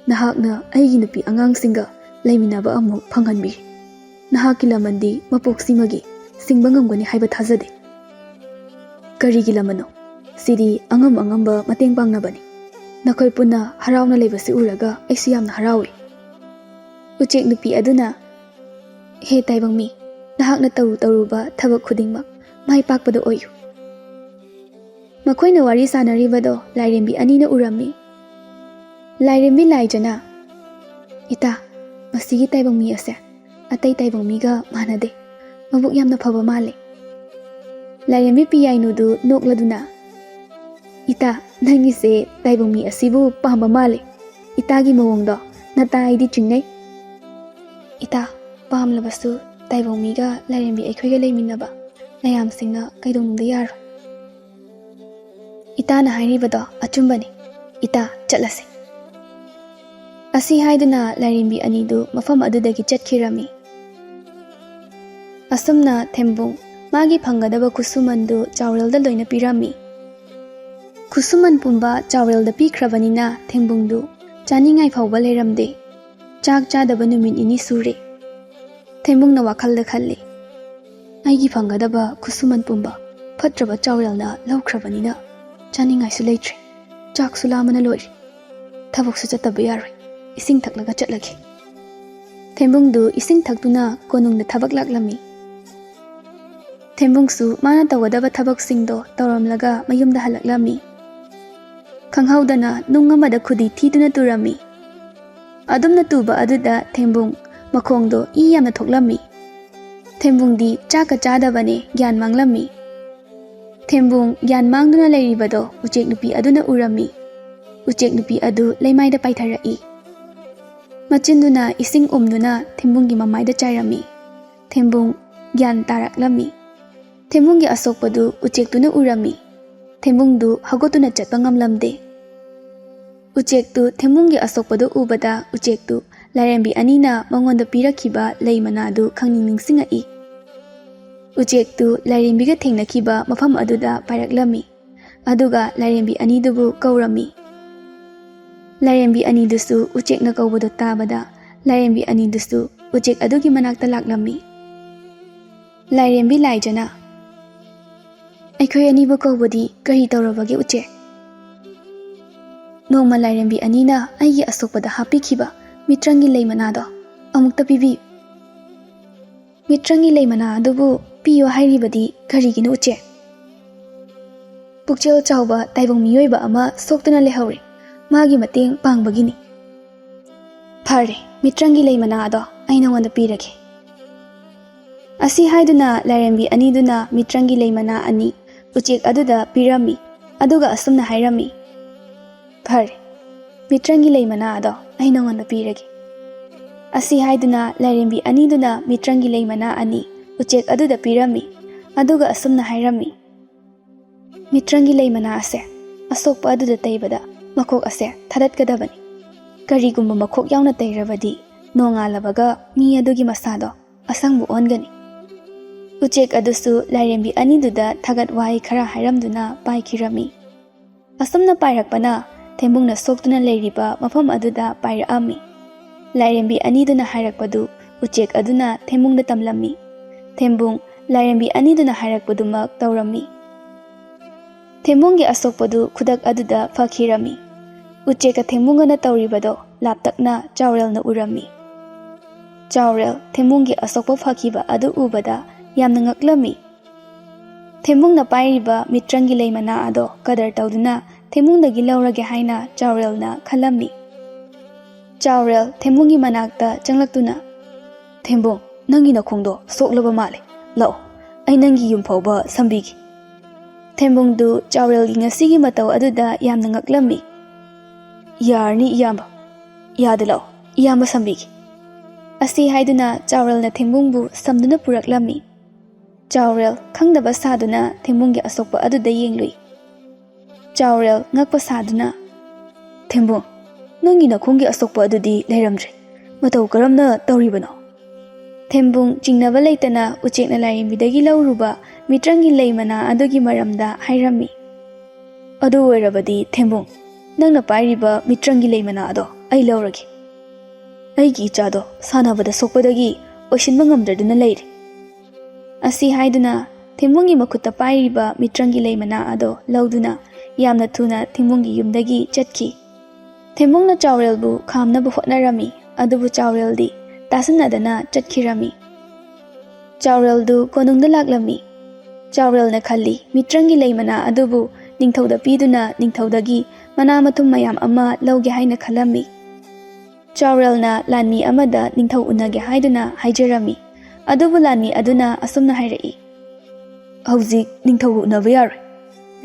ꯅꯍꯥꯛꯅ ꯑꯩꯒꯤ ꯅꯨꯄꯤ ꯑꯉꯥꯡꯁꯤꯡꯒ ꯂꯩꯃꯤꯟꯅꯕ ꯑꯃꯨꯛ ꯐꯪꯍꯟꯕꯤꯔꯦ꯫ ꯅꯍꯥꯛꯀꯤ ꯂꯃꯟꯗꯤ ꯃꯄꯣꯛꯁꯤꯃꯒꯤ ꯁꯤꯡꯕ ꯉꯝꯒꯅꯤ ꯍꯥꯏꯕ ꯊꯥꯖꯗꯦ꯫ ꯀꯔꯤꯒꯤ ꯂꯃꯟꯅꯣ? ꯁꯤꯗꯤ ꯑꯉꯝ ꯑꯉꯝꯕ ꯃꯇꯦꯡ ꯄꯥꯡꯅꯕꯅꯤ꯫ ꯅꯈꯣꯏ ꯄꯨꯟꯅ ꯍꯔꯥꯎꯅ ꯂꯩꯕꯁꯤ ꯎꯔꯒ ꯑꯩꯁꯨ ꯌꯥꯝꯅ ꯍꯔꯥꯎꯏ꯫" ꯎꯆꯦꯛ ꯅꯨꯄꯤ ꯑꯗꯨꯅ, "ꯍꯦ ꯇꯥꯏꯕꯪ ꯃꯤ, ꯅꯍꯥꯛꯅ ꯇꯧꯔꯨ ꯇꯧꯔꯨꯕ ꯊꯕꯛ ꯈꯨꯗꯤꯡꯃꯛ ꯃꯥꯏ ꯄꯥꯛꯄꯗ ꯑꯣꯏꯌꯨ꯫" ꯃꯈꯣꯏꯅ ꯋꯥꯔꯤ ꯁꯥꯟꯅꯔꯤꯕꯗꯣ ꯂꯥꯏꯔꯦꯝꯕꯤ ꯑꯅꯤꯅ ꯎꯔꯝꯃꯤ꯫ ꯂꯥꯏꯔꯦꯝꯕꯤ ꯂꯥꯏꯖꯅ, "ꯏꯇꯥ, ꯃꯁꯤꯒꯤ ꯇꯥꯏꯕꯪ ꯃꯤ ꯑꯁꯦ ꯑꯇꯩ ꯇꯥꯏꯕꯪ ꯃꯤꯒ ꯃꯥꯟꯅꯗꯦ꯫ ꯃꯕꯨꯛ ꯌꯥꯝꯅ ꯐꯕ ꯃꯥꯜꯂꯦ꯫" ꯂꯥꯏꯔꯦꯝꯕꯤ ꯄꯤꯌꯥꯏꯅꯨꯗꯨ ꯅꯣꯛꯂꯗꯨꯅ, "ꯏꯇꯥ, ꯅꯪꯒꯤꯁꯦ ꯇꯥꯏꯕꯪ ꯃꯤ ꯑꯁꯤꯕꯨ ꯄꯥꯝꯕ ꯃꯥꯜꯂꯦ꯫ ꯏꯇꯥꯒꯤ ꯃꯑꯣꯡꯗꯣ ꯅꯇꯥ ꯑꯩꯗꯤ ꯆꯤꯡꯅꯩ꯫ ꯏꯇꯥ, ꯄꯥꯝꯂꯕꯁꯨ ꯇꯥꯏꯕꯪ ꯃꯤꯒ ꯂꯥꯏꯔꯦꯝꯕꯤ ꯑꯩꯈꯣꯏꯒ ꯂꯩꯃꯤꯟꯅꯕ ꯂꯩꯌꯥꯝꯁꯤꯡꯅ ꯀꯩꯗꯧꯅꯨꯡꯗ ꯌꯥꯔꯣꯏ꯫ ꯏꯇꯥꯅ ꯍꯥꯏꯔꯤꯕꯗꯣ ꯑꯆꯨꯝꯕꯅꯤ꯫ ꯏꯇꯥ, ꯆꯠꯂꯁꯤ꯫" ꯑꯁꯤ ꯍꯥꯏꯗꯨꯅ ꯂꯥꯏꯔꯦꯝꯕꯤ ꯑꯅꯤꯗꯨ ꯃꯐꯝ ꯑꯗꯨꯗꯒꯤ ꯆꯠꯈꯤꯔꯝꯃꯤ꯫ ꯑꯁꯨꯝꯅ ꯊꯦꯝꯕꯨꯡ ꯃꯥꯒꯤ ꯐꯪꯒꯗꯕ ꯈꯨꯠꯁꯨꯃꯟꯗꯨ ꯆꯥꯎꯔꯦꯜꯗ ꯂꯣꯏꯅ ꯄꯤꯔꯝꯃꯤ꯫ ꯈꯨꯠꯁꯨꯃꯟ ꯄꯨꯝꯕ ꯆꯥꯎꯔꯦꯜꯗ ꯄꯤꯈ꯭ꯔꯕꯅꯤꯅ ꯊꯦꯝꯕꯨꯡꯗꯨ ꯆꯥꯅꯤꯡꯉꯥꯏ ꯐꯥꯎꯕ ꯂꯩꯔꯝꯗꯦ꯫ ꯆꯥꯛ ꯆꯥꯗꯕ ꯅꯨꯃꯤꯠ ꯅꯤꯅꯤ ꯁꯨꯔꯦ꯫ ꯊꯦꯝꯕꯨꯡꯅ ꯋꯥꯈꯜꯗ ꯈꯜꯂꯤ, "ꯑꯩꯒꯤ ꯐꯪꯒꯗꯕ ꯈꯨꯠꯁꯨꯃꯟ ꯄꯨꯝꯕ ꯐꯠꯇ꯭ꯔꯕ ꯆꯥꯎꯔꯦꯜꯅ ꯂꯧꯈ꯭ꯔꯕꯅꯤꯅ ꯆꯥꯅꯤꯡꯉꯥꯏꯁꯨ ꯂꯩꯇ꯭ꯔꯦ, ꯆꯥꯛꯁꯨ ꯂꯥꯝꯕꯅ ꯂꯣꯏꯔꯦ꯫ ꯊꯕꯛꯁꯨ ꯆꯠꯇꯕ ꯌꯥꯔꯣꯏ, ꯏꯁꯤꯡ ꯊꯛꯂꯒ ꯆꯠꯂꯒꯦ꯫" ꯊꯦꯝꯕꯨꯡꯗꯨ ꯏꯁꯤꯡ ꯊꯛꯇꯨꯅ ꯀꯣꯅꯨꯡꯗ ꯊꯕꯛ ꯂꯥꯛꯂꯝꯃꯤ꯫ ꯊꯦꯝꯕꯨꯡꯁꯨ ꯃꯥꯅ ꯇꯧꯒꯗꯕ ꯊꯕꯛꯁꯤꯡꯗꯣ ꯇꯧꯔꯝꯂꯒ ꯃꯌꯨꯝꯗ ꯍꯜꯂꯛꯂꯝꯃꯤ꯫ ꯈꯪꯍꯧꯗꯅ ꯅꯨꯡ ꯑꯃꯗ ꯈꯨꯗꯤ ꯊꯤꯗꯨꯅ ꯇꯨꯔꯝꯃꯤ꯫ ꯑꯗꯨꯝꯅ ꯇꯨꯕ ꯑꯗꯨꯗ ꯊꯦꯝꯕꯨꯡ ꯃꯈꯣꯡꯗꯣ ꯏ ꯌꯥꯝꯅ ꯊꯣꯛꯂꯝꯃꯤ꯫ ꯊꯦꯝꯕꯨꯡꯗꯤ ꯆꯥꯛꯀ ꯆꯥꯗꯕꯅꯦ, ꯒ꯭ꯌꯥꯟ ꯃꯥꯡꯂꯝꯃꯤ꯫ ꯊꯦꯝꯕꯨꯡ ꯒ꯭ꯌꯥꯟ ꯃꯥꯡꯗꯨꯅ ꯂꯩꯔꯤꯕꯗꯣ ꯎꯆꯦꯛ ꯅꯨꯄꯤ ꯑꯗꯨꯅ ꯎꯔꯝꯃꯤ꯫ ꯎꯆꯦꯛ ꯅꯨꯄꯤ ꯑꯗꯨ ꯂꯩꯃꯥꯏꯗ ꯄꯥꯏꯊꯔꯛꯏ꯫ ꯃꯆꯤꯟꯗꯨꯅ ꯏꯁꯤꯡ ꯎꯝꯗꯨꯅ ꯊꯦꯝꯕꯨꯡꯒꯤ ꯃꯃꯥꯏꯗ ꯆꯥꯏꯔꯝꯃꯤ꯫ ꯊꯦꯝꯕꯨꯡ ꯒ꯭ꯌꯥꯟ ꯇꯥꯔꯛꯂꯝꯃꯤ꯫ ꯊꯦꯝꯕꯨꯡꯒꯤ ꯑꯁꯣꯛꯄꯗꯨ ꯎꯆꯦꯛꯇꯨꯅ ꯎꯔꯝꯃꯤ꯫ ꯊꯦꯝꯕꯨꯡꯗꯨ ꯍꯧꯒꯠꯇꯨꯅ ꯆꯠꯄ ꯉꯝꯂꯝꯗꯦ꯫ ꯎꯆꯦꯛꯇꯨ ꯊꯦꯝꯕꯨꯡꯒꯤ ꯑꯁꯣꯛꯄꯗꯨ ꯎꯕꯗ ꯎꯆꯦꯛꯇꯨ ꯂꯥꯏꯔꯦꯝꯕꯤ ꯑꯅꯤꯅ ꯃꯉꯣꯟꯗ ꯄꯤꯔꯛꯈꯤꯕ ꯂꯩ ꯃꯅꯥꯗꯨ ꯈꯪꯅꯤꯡ ꯅꯤꯡꯁꯤꯡꯉꯛꯏ꯫ ꯎꯆꯦꯛꯇꯨ ꯂꯥꯏꯔꯦꯝꯕꯤꯒ ꯊꯦꯡꯅꯈꯤꯕ ꯃꯐꯝ ꯑꯗꯨꯗ ꯄꯥꯏꯔꯛꯂꯝꯃꯤ꯫ ꯑꯗꯨꯒ ꯂꯥꯏꯔꯦꯝꯕꯤ ꯑꯅꯤꯗꯨꯕꯨ ꯀꯧꯔꯝꯃꯤ꯫ ꯂꯥꯏꯔꯦꯝꯕꯤ ꯑꯅꯤꯗꯨꯁꯨ ꯎꯆꯦꯛꯅ ꯀꯧꯕꯗꯨ ꯇꯥꯕꯗ ꯂꯥꯏꯔꯦꯝꯕꯤ ꯑꯅꯤꯗꯨꯁꯨ ꯎꯆꯦꯛ ꯑꯗꯨꯒꯤ ꯃꯅꯥꯛꯇ ꯂꯥꯛꯂꯝꯃꯤ꯫ ꯂꯥꯏꯔꯦꯝꯕꯤ ꯂꯥꯏꯖꯅ, "ꯑꯩꯈꯣꯏ ꯑꯅꯤꯕꯨ ꯀꯧꯕꯗꯤ ꯀꯔꯤ ꯇꯧꯔꯕꯒꯦ ꯎꯆꯦꯛ?" "ꯅꯣꯡꯃ ꯂꯥꯏꯔꯦꯝꯕꯤ ꯑꯅꯤꯅ ꯑꯩꯒꯤ ꯑꯁꯣꯛꯄꯗ ꯍꯥꯞꯄꯤꯈꯤꯕ ꯃꯤꯇ꯭ꯔꯪꯒꯤ ꯂꯩ ꯃꯅꯥꯗꯣ ꯑꯃꯨꯛꯇ ꯄꯤꯕꯤꯌꯨ꯫" "ꯃꯤꯇ꯭ꯔꯪꯒꯤ ꯂꯩ ꯃꯅꯥ ꯑꯗꯨꯕꯨ ꯄꯤꯌꯨ ꯍꯥꯏꯔꯤꯕꯗꯤ ꯀꯔꯤꯒꯤꯅꯣ ꯎꯆꯦꯛ?" "ꯄꯨꯛꯆꯦꯜ ꯆꯥꯎꯕ ꯇꯥꯏꯕꯪ ꯃꯤꯑꯣꯏꯕ ꯑꯃ ꯁꯣꯛꯇꯨꯅ ꯂꯩꯍꯧꯔꯦ, ꯃꯥꯒꯤ ꯃꯇꯦꯡ ꯄꯥꯡꯕꯒꯤꯅꯤ꯫" "ꯐꯔꯦ, ꯃꯤꯇ꯭ꯔꯪꯒꯤ ꯂꯩ ꯃꯅꯥ ꯑꯗꯣ ꯑꯩ ꯅꯉꯣꯟꯗ ꯄꯤꯔꯒꯦ꯫" ꯑꯁꯤ ꯍꯥꯏꯗꯨꯅ ꯂꯥꯏꯔꯦꯝꯕꯤ ꯑꯅꯤꯗꯨꯅ ꯃꯤꯇ꯭ꯔꯪꯒꯤ ꯂꯩ ꯃꯅꯥ ꯑꯅꯤ ꯎꯆꯦꯛ ꯑꯗꯨꯗ ꯄꯤꯔꯝꯃꯤ꯫ ꯑꯗꯨꯒ ꯑꯁꯨꯝꯅ ꯍꯥꯏꯔꯝꯃꯤ, "ꯐꯔꯦ, ꯃꯤꯇ꯭ꯔꯪꯒꯤ ꯂꯩ ꯃꯅꯥ ꯑꯗꯣ ꯑꯩ ꯅꯉꯣꯟꯗ ꯄꯤꯔꯒꯦ꯫" ꯑꯁꯤ ꯍꯥꯏꯗꯨꯅ ꯂꯥꯏꯔꯦꯝꯕꯤ ꯑꯅꯤꯗꯨꯅ ꯃꯤꯇ꯭ꯔꯪꯒꯤ ꯂꯩ ꯃꯅꯥ ꯑꯅꯤ ꯎꯆꯦꯛ ꯑꯗꯨꯗ ꯄꯤꯔꯝꯃꯤ꯫ ꯑꯗꯨꯒ ꯑꯁꯨꯝꯅ ꯍꯥꯏꯔꯝꯃꯤ, "ꯃꯤꯇ꯭ꯔꯪꯒꯤ ꯂꯩ ꯃꯅꯥ ꯑꯁꯦ ꯑꯁꯣꯛꯄ ꯑꯗꯨꯗ ꯇꯩꯕꯗ ꯃꯈꯣꯛ ꯑꯁꯦ ꯊꯥꯗꯠꯀꯗꯕꯅꯤ꯫ ꯀꯔꯤꯒꯨꯝꯕ ꯃꯈꯣꯛ ꯌꯥꯎꯅ ꯇꯩꯔꯕꯗꯤ ꯅꯣꯡꯉꯥꯜꯂꯕꯒ ꯃꯤ ꯑꯗꯨꯒꯤ ꯃꯁꯥꯗꯣ ꯑꯁꯪꯕ ꯑꯣꯟꯒꯅꯤ꯫" ꯎꯆꯦꯛ ꯑꯗꯨꯁꯨ ꯂꯥꯏꯔꯦꯝꯕꯤ ꯑꯅꯤꯗꯨꯗ ꯊꯥꯒꯠ ꯋꯥꯍꯩ ꯈꯔ ꯍꯥꯏꯔꯝꯗꯨꯅ ꯄꯥꯏꯈꯤꯔꯝꯃꯤ꯫ ꯑꯁꯨꯝꯅ ꯄꯥꯏꯔꯛꯄꯅ ꯊꯦꯝꯕꯨꯡꯅ ꯁꯣꯛꯇꯨꯅ ꯂꯩꯔꯤꯕ ꯃꯐꯝ ꯑꯗꯨꯗ ꯄꯥꯏꯔꯛꯑꯝꯃꯤ꯫ ꯂꯥꯏꯔꯦꯝꯕꯤ ꯑꯅꯤꯗꯨꯅ ꯍꯥꯏꯔꯛꯄꯗꯨ ꯎꯆꯦꯛ ꯑꯗꯨꯅ ꯊꯦꯝꯕꯨꯡꯗ ꯇꯝꯂꯝꯃꯤ꯫ ꯊꯦꯝꯕꯨꯡ ꯂꯥꯏꯔꯦꯝꯕꯤ ꯑꯅꯤꯗꯨꯅ ꯍꯥꯏꯔꯛꯄꯗꯨꯃꯛ ꯇꯧꯔꯝꯃꯤ꯫ ꯊꯦꯝꯕꯨꯡꯒꯤ ꯑꯁꯣꯛꯄꯗꯨ ꯈꯨꯗꯛ ꯑꯗꯨꯗ ꯐꯈꯤꯔꯝꯃꯤ꯫ ꯎꯆꯦꯛꯀ ꯊꯦꯝꯕꯨꯡꯒꯅ ꯇꯧꯔꯤꯕꯗꯣ ꯂꯥꯞꯇꯛꯅ ꯆꯥꯎꯔꯦꯜꯅ ꯎꯔꯝꯃꯤ꯫ ꯆꯥꯎꯔꯦꯜ ꯊꯦꯝꯕꯨꯡꯒꯤ ꯑꯁꯣꯛꯄ ꯐꯈꯤꯕ ꯑꯗꯨ ꯎꯕꯗ ꯌꯥꯝꯅ ꯉꯛꯂꯝꯃꯤ꯫ ꯊꯦꯝꯕꯨꯡꯅ ꯄꯥꯏꯔꯤꯕ ꯃꯤꯇ꯭ꯔꯪꯒꯤ ꯂꯩ ꯃꯅꯥ ꯑꯗꯣ ꯀꯗꯔ ꯇꯧꯗꯨꯅ ꯊꯦꯝꯕꯨꯡꯗꯒꯤ ꯂꯧꯔꯒꯦ ꯍꯥꯏꯅ ꯆꯥꯎꯔꯦꯜꯅ ꯈꯜꯂꯝꯃꯤ꯫ ꯆꯥꯎꯔꯦꯜ ꯊꯦꯝꯕꯨꯡꯒꯤ ꯃꯅꯥꯛꯇ ꯆꯪꯂꯛꯇꯨꯅ, "ꯊꯦꯝꯕꯨꯡ, ꯅꯪꯒꯤ ꯅꯈꯣꯡꯗꯣ ꯁꯣꯛꯂꯕ ꯃꯥꯜꯂꯦ꯫ ꯂꯥꯛꯑꯣ, ꯑꯩ ꯅꯪꯒꯤ ꯌꯨꯝ ꯐꯥꯎꯕ ꯁꯝꯕꯤꯒꯦ꯫" ꯊꯦꯝꯕꯨꯡꯗꯨ ꯆꯥꯎꯔꯦꯜꯒꯤ ꯉꯁꯤꯒꯤ ꯃꯇꯧ ꯑꯗꯨꯗ ꯌꯥꯝꯅ ꯉꯛꯂꯝꯃꯤ꯫ "ꯌꯥꯔꯅꯤ ꯏꯌꯥꯝꯕ, ꯌꯥꯗ ꯂꯥꯛꯑꯣ, ꯏꯌꯥꯝꯕ ꯁꯝꯕꯤꯒꯦ꯫" ꯑꯁꯤ ꯍꯥꯏꯗꯨꯅ ꯆꯥꯎꯔꯦꯜꯅ ꯊꯦꯝꯕꯨꯡꯕꯨ ꯁꯝꯗꯨꯅ ꯄꯨꯔꯛꯂꯝꯃꯤ꯫ ꯆꯥꯎꯔꯦꯜ ꯈꯪꯗꯕ ꯁꯥꯗꯨꯅ ꯊꯦꯝꯕꯨꯡꯒꯤ ꯑꯁꯣꯛꯄ ꯑꯗꯨꯗ ꯌꯦꯡꯂꯨꯏ꯫ ꯆꯥꯎꯔꯦꯜ ꯉꯛꯄ ꯁꯥꯗꯨꯅ, "ꯊꯦꯝꯕꯨꯡ, ꯅꯪꯒꯤ ꯅꯈꯣꯡꯒꯤ ꯑꯁꯣꯛꯄ ꯑꯗꯨꯗꯤ ꯂꯩꯔꯝꯗ꯭ꯔꯦ꯫ ꯃꯇꯧ ꯀꯔꯝꯅ ꯇꯧꯔꯤꯕꯅꯣ?" ꯊꯦꯝꯕꯨꯡ ꯆꯤꯡꯅꯕ ꯂꯩꯇꯅ ꯎꯆꯦꯛꯅ ꯂꯥꯏꯔꯦꯝꯕꯤꯗꯒꯤ ꯂꯧꯔꯨꯕ ꯃꯤꯇ꯭ꯔꯪꯒꯤ ꯂꯩ ꯃꯅꯥ ꯑꯗꯨꯒꯤ ꯃꯔꯝꯗ ꯍꯥꯏꯔꯝꯃꯤ꯫ "ꯑꯗꯨ ꯑꯣꯏꯔꯕꯗꯤ ꯊꯦꯝꯕꯨꯡ, ꯅꯪꯅ ꯄꯥꯏꯔꯤꯕ ꯃꯤꯇ꯭ꯔꯪꯒꯤ ꯂꯩ ꯃꯅꯥ ꯑꯗꯣ ꯑꯩ ꯂꯧꯔꯒꯦ꯫ ꯑꯩꯒꯤ ꯏꯆꯥꯗꯣ ꯁꯥꯟꯅꯕꯗ ꯁꯣꯛꯄꯗꯒꯤ ꯑꯣꯏꯁꯤꯟꯕ ꯉꯝꯗ꯭ꯔꯗꯨꯅ ꯂꯩꯔꯦ꯫" ꯑꯁꯤ ꯍꯥꯏꯗꯨꯅ ꯊꯦꯝꯕꯨꯡꯒꯤ ꯃꯈꯨꯠꯇ ꯄꯥꯏꯔꯤꯕ ꯃꯤꯇ꯭ꯔꯪꯒꯤ ꯂꯩ ꯃꯅꯥ ꯑꯗꯣ ꯂꯧꯗꯨꯅ ꯌꯥꯝꯅ ꯊꯨꯅ ꯊꯦꯝꯕꯨꯡꯒꯤ ꯌꯨꯝꯗꯒꯤ ꯆꯠꯈꯤ꯫ ꯊꯦꯝꯕꯨꯡꯅ ꯆꯥꯎꯔꯦꯜꯕꯨ ꯈꯥꯝꯅꯕ ꯍꯣꯠꯅꯔꯝꯃꯤ, ꯑꯗꯨꯕꯨ ꯆꯥꯎꯔꯦꯜꯗꯤ ꯇꯥꯁꯤꯟꯅꯗꯅ ꯆꯠꯈꯤꯔꯝꯃꯤ꯫ ꯆꯥꯎꯔꯦꯜꯗꯨ ꯀꯣꯅꯨꯡꯗ ꯂꯥꯛꯂꯝꯃꯤ꯫ ꯆꯥꯎꯔꯦꯜꯅ ꯈꯜꯂꯤ, ꯃꯤꯇ꯭ꯔꯪꯒꯤ ꯂꯩ ꯃꯅꯥ ꯑꯗꯨꯕꯨ ꯅꯤꯡꯊꯧꯗ ꯄꯤꯗꯨꯅ ꯅꯤꯡꯊꯧꯗꯒꯤ ꯃꯅꯥ ꯃꯊꯨꯝ ꯃꯌꯥꯝ ꯑꯃ ꯂꯧꯒꯦ ꯍꯥꯏꯅ ꯈꯜꯂꯝꯃꯤ꯫ ꯆꯥꯎꯔꯦꯜꯅ ꯂꯥꯟꯃꯤ ꯑꯃꯗ ꯅꯤꯡꯊꯧ ꯎꯅꯒꯦ ꯍꯥꯏꯗꯨꯅ ꯍꯥꯏꯖꯔꯝꯃꯤ꯫ ꯑꯗꯨꯕꯨ ꯂꯥꯟꯃꯤ ꯑꯗꯨꯅ ꯑꯁꯨꯝꯅ ꯍꯥꯏꯔꯛꯏ, "ꯍꯧꯖꯤꯛ ꯅꯤꯡꯊꯧ ꯎꯅꯕ ꯌꯥꯔꯣꯏ꯫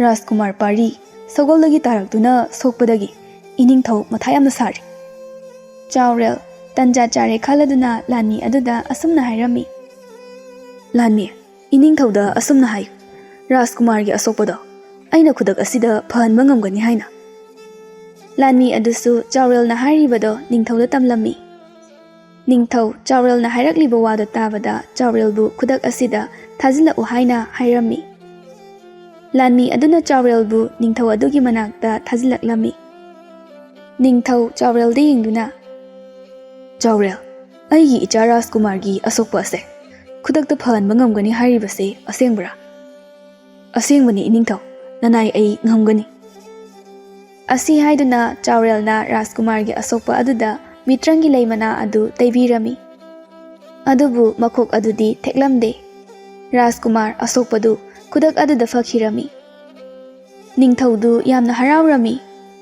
ꯔꯥꯖꯀꯨꯃꯥꯔ ꯄꯥꯔꯤ ꯁꯒꯣꯜꯗꯒꯤ ꯇꯥꯔꯛꯇꯨꯅ ꯁꯣꯛꯄꯗꯒꯤ ꯏꯅꯤꯡꯊꯧ ꯃꯊꯥ ꯌꯥꯝꯅ ꯁꯥꯔꯤ꯫" ꯆꯥꯎꯔꯦꯜ ꯇꯟꯖꯥ ꯆꯥꯔꯦ ꯈꯜꯂꯗꯨꯅ ꯂꯥꯟꯃꯤ ꯑꯗꯨꯗ ꯑꯁꯨꯝꯅ ꯍꯥꯏꯔꯝꯃꯤ, "ꯂꯥꯟꯃꯤ, ꯏꯅꯤꯡꯊꯧꯗ ꯑꯁꯨꯝꯅ ꯍꯥꯏꯌꯨ, ꯔꯥꯖꯀꯨꯃꯥꯔꯒꯤ ꯑꯁꯣꯛꯄꯗꯣ ꯑꯩꯅ ꯈꯨꯗꯛ ꯑꯁꯤꯗ ꯐꯍꯟꯕ ꯉꯝꯒꯅꯤ ꯍꯥꯏꯅ꯫" ꯂꯥꯟꯃꯤ ꯑꯗꯨꯁꯨ ꯆꯥꯎꯔꯦꯜꯅ ꯍꯥꯏꯔꯤꯕꯗꯣ ꯅꯤꯡꯊꯧꯗ ꯇꯝꯂꯝꯃꯤ꯫ ꯅꯤꯡꯊꯧ ꯆꯥꯎꯔꯦꯜꯅ ꯍꯥꯏꯔꯛꯂꯤꯕ ꯋꯥꯗꯨ ꯇꯥꯕꯗ ꯆꯥꯎꯔꯦꯜꯕꯨ ꯈꯨꯗꯛ ꯑꯁꯤꯗ ꯊꯥꯖꯤꯜꯂꯛꯎ ꯍꯥꯏꯅ ꯍꯥꯏꯔꯝꯃꯤ꯫ ꯂꯥꯟꯃꯤ ꯑꯗꯨꯅ ꯆꯥꯎꯔꯦꯜꯕꯨ ꯅꯤꯡꯊꯧ ꯑꯗꯨꯒꯤ ꯃꯅꯥꯛꯇ ꯊꯥꯖꯤꯜꯂꯛꯂꯝꯃꯤ꯫ ꯅꯤꯡꯊꯧ ꯆꯥꯎꯔꯦꯜꯗ ꯌꯦꯡꯗꯨꯅ, "ꯆꯥꯎꯔꯦꯜ, ꯑꯩꯒꯤ ꯏꯆꯥ ꯔꯥꯖꯀꯨꯃꯥꯔꯒꯤ ꯑꯁꯣꯛꯄ ꯑꯁꯦ ꯈꯨꯗꯛꯇ ꯐꯍꯟꯕ ꯉꯝꯒꯅꯤ ꯍꯥꯏꯔꯤꯕꯁꯦ ꯑꯁꯦꯡꯕ꯭ꯔꯥ?" "ꯑꯁꯦꯡꯕꯅꯤ ꯏꯅꯤꯡꯊꯧ, ꯅꯅꯥꯏ ꯑꯩ ꯉꯝꯒꯅꯤ꯫" ꯑꯁꯤ ꯍꯥꯏꯗꯨꯅ ꯆꯥꯎꯔꯦꯜꯅ ꯔꯥꯖꯀꯨꯃꯥꯔꯒꯤ ꯑꯁꯣꯛꯄ ꯑꯗꯨꯗ ꯃꯤꯇ꯭ꯔꯪꯒꯤ ꯂꯩ ꯃꯅꯥ ꯑꯗꯨ ꯇꯩꯕꯤꯔꯝꯃꯤ꯫ ꯑꯗꯨꯕꯨ ꯃꯈꯣꯛ ꯑꯗꯨꯗꯤ ꯊꯦꯛꯂꯝꯗꯦ꯫ ꯔꯥꯖꯀꯨꯃꯥꯔ ꯑꯁꯣꯛꯄꯗꯨ ꯈꯨꯗꯛ ꯑꯗꯨꯗ ꯐꯈꯤꯔꯝꯃꯤ꯫ ꯅꯤꯡꯊꯧꯗꯨ ꯌꯥꯝꯅ ꯍꯔꯥꯎꯔꯝꯃꯤ꯫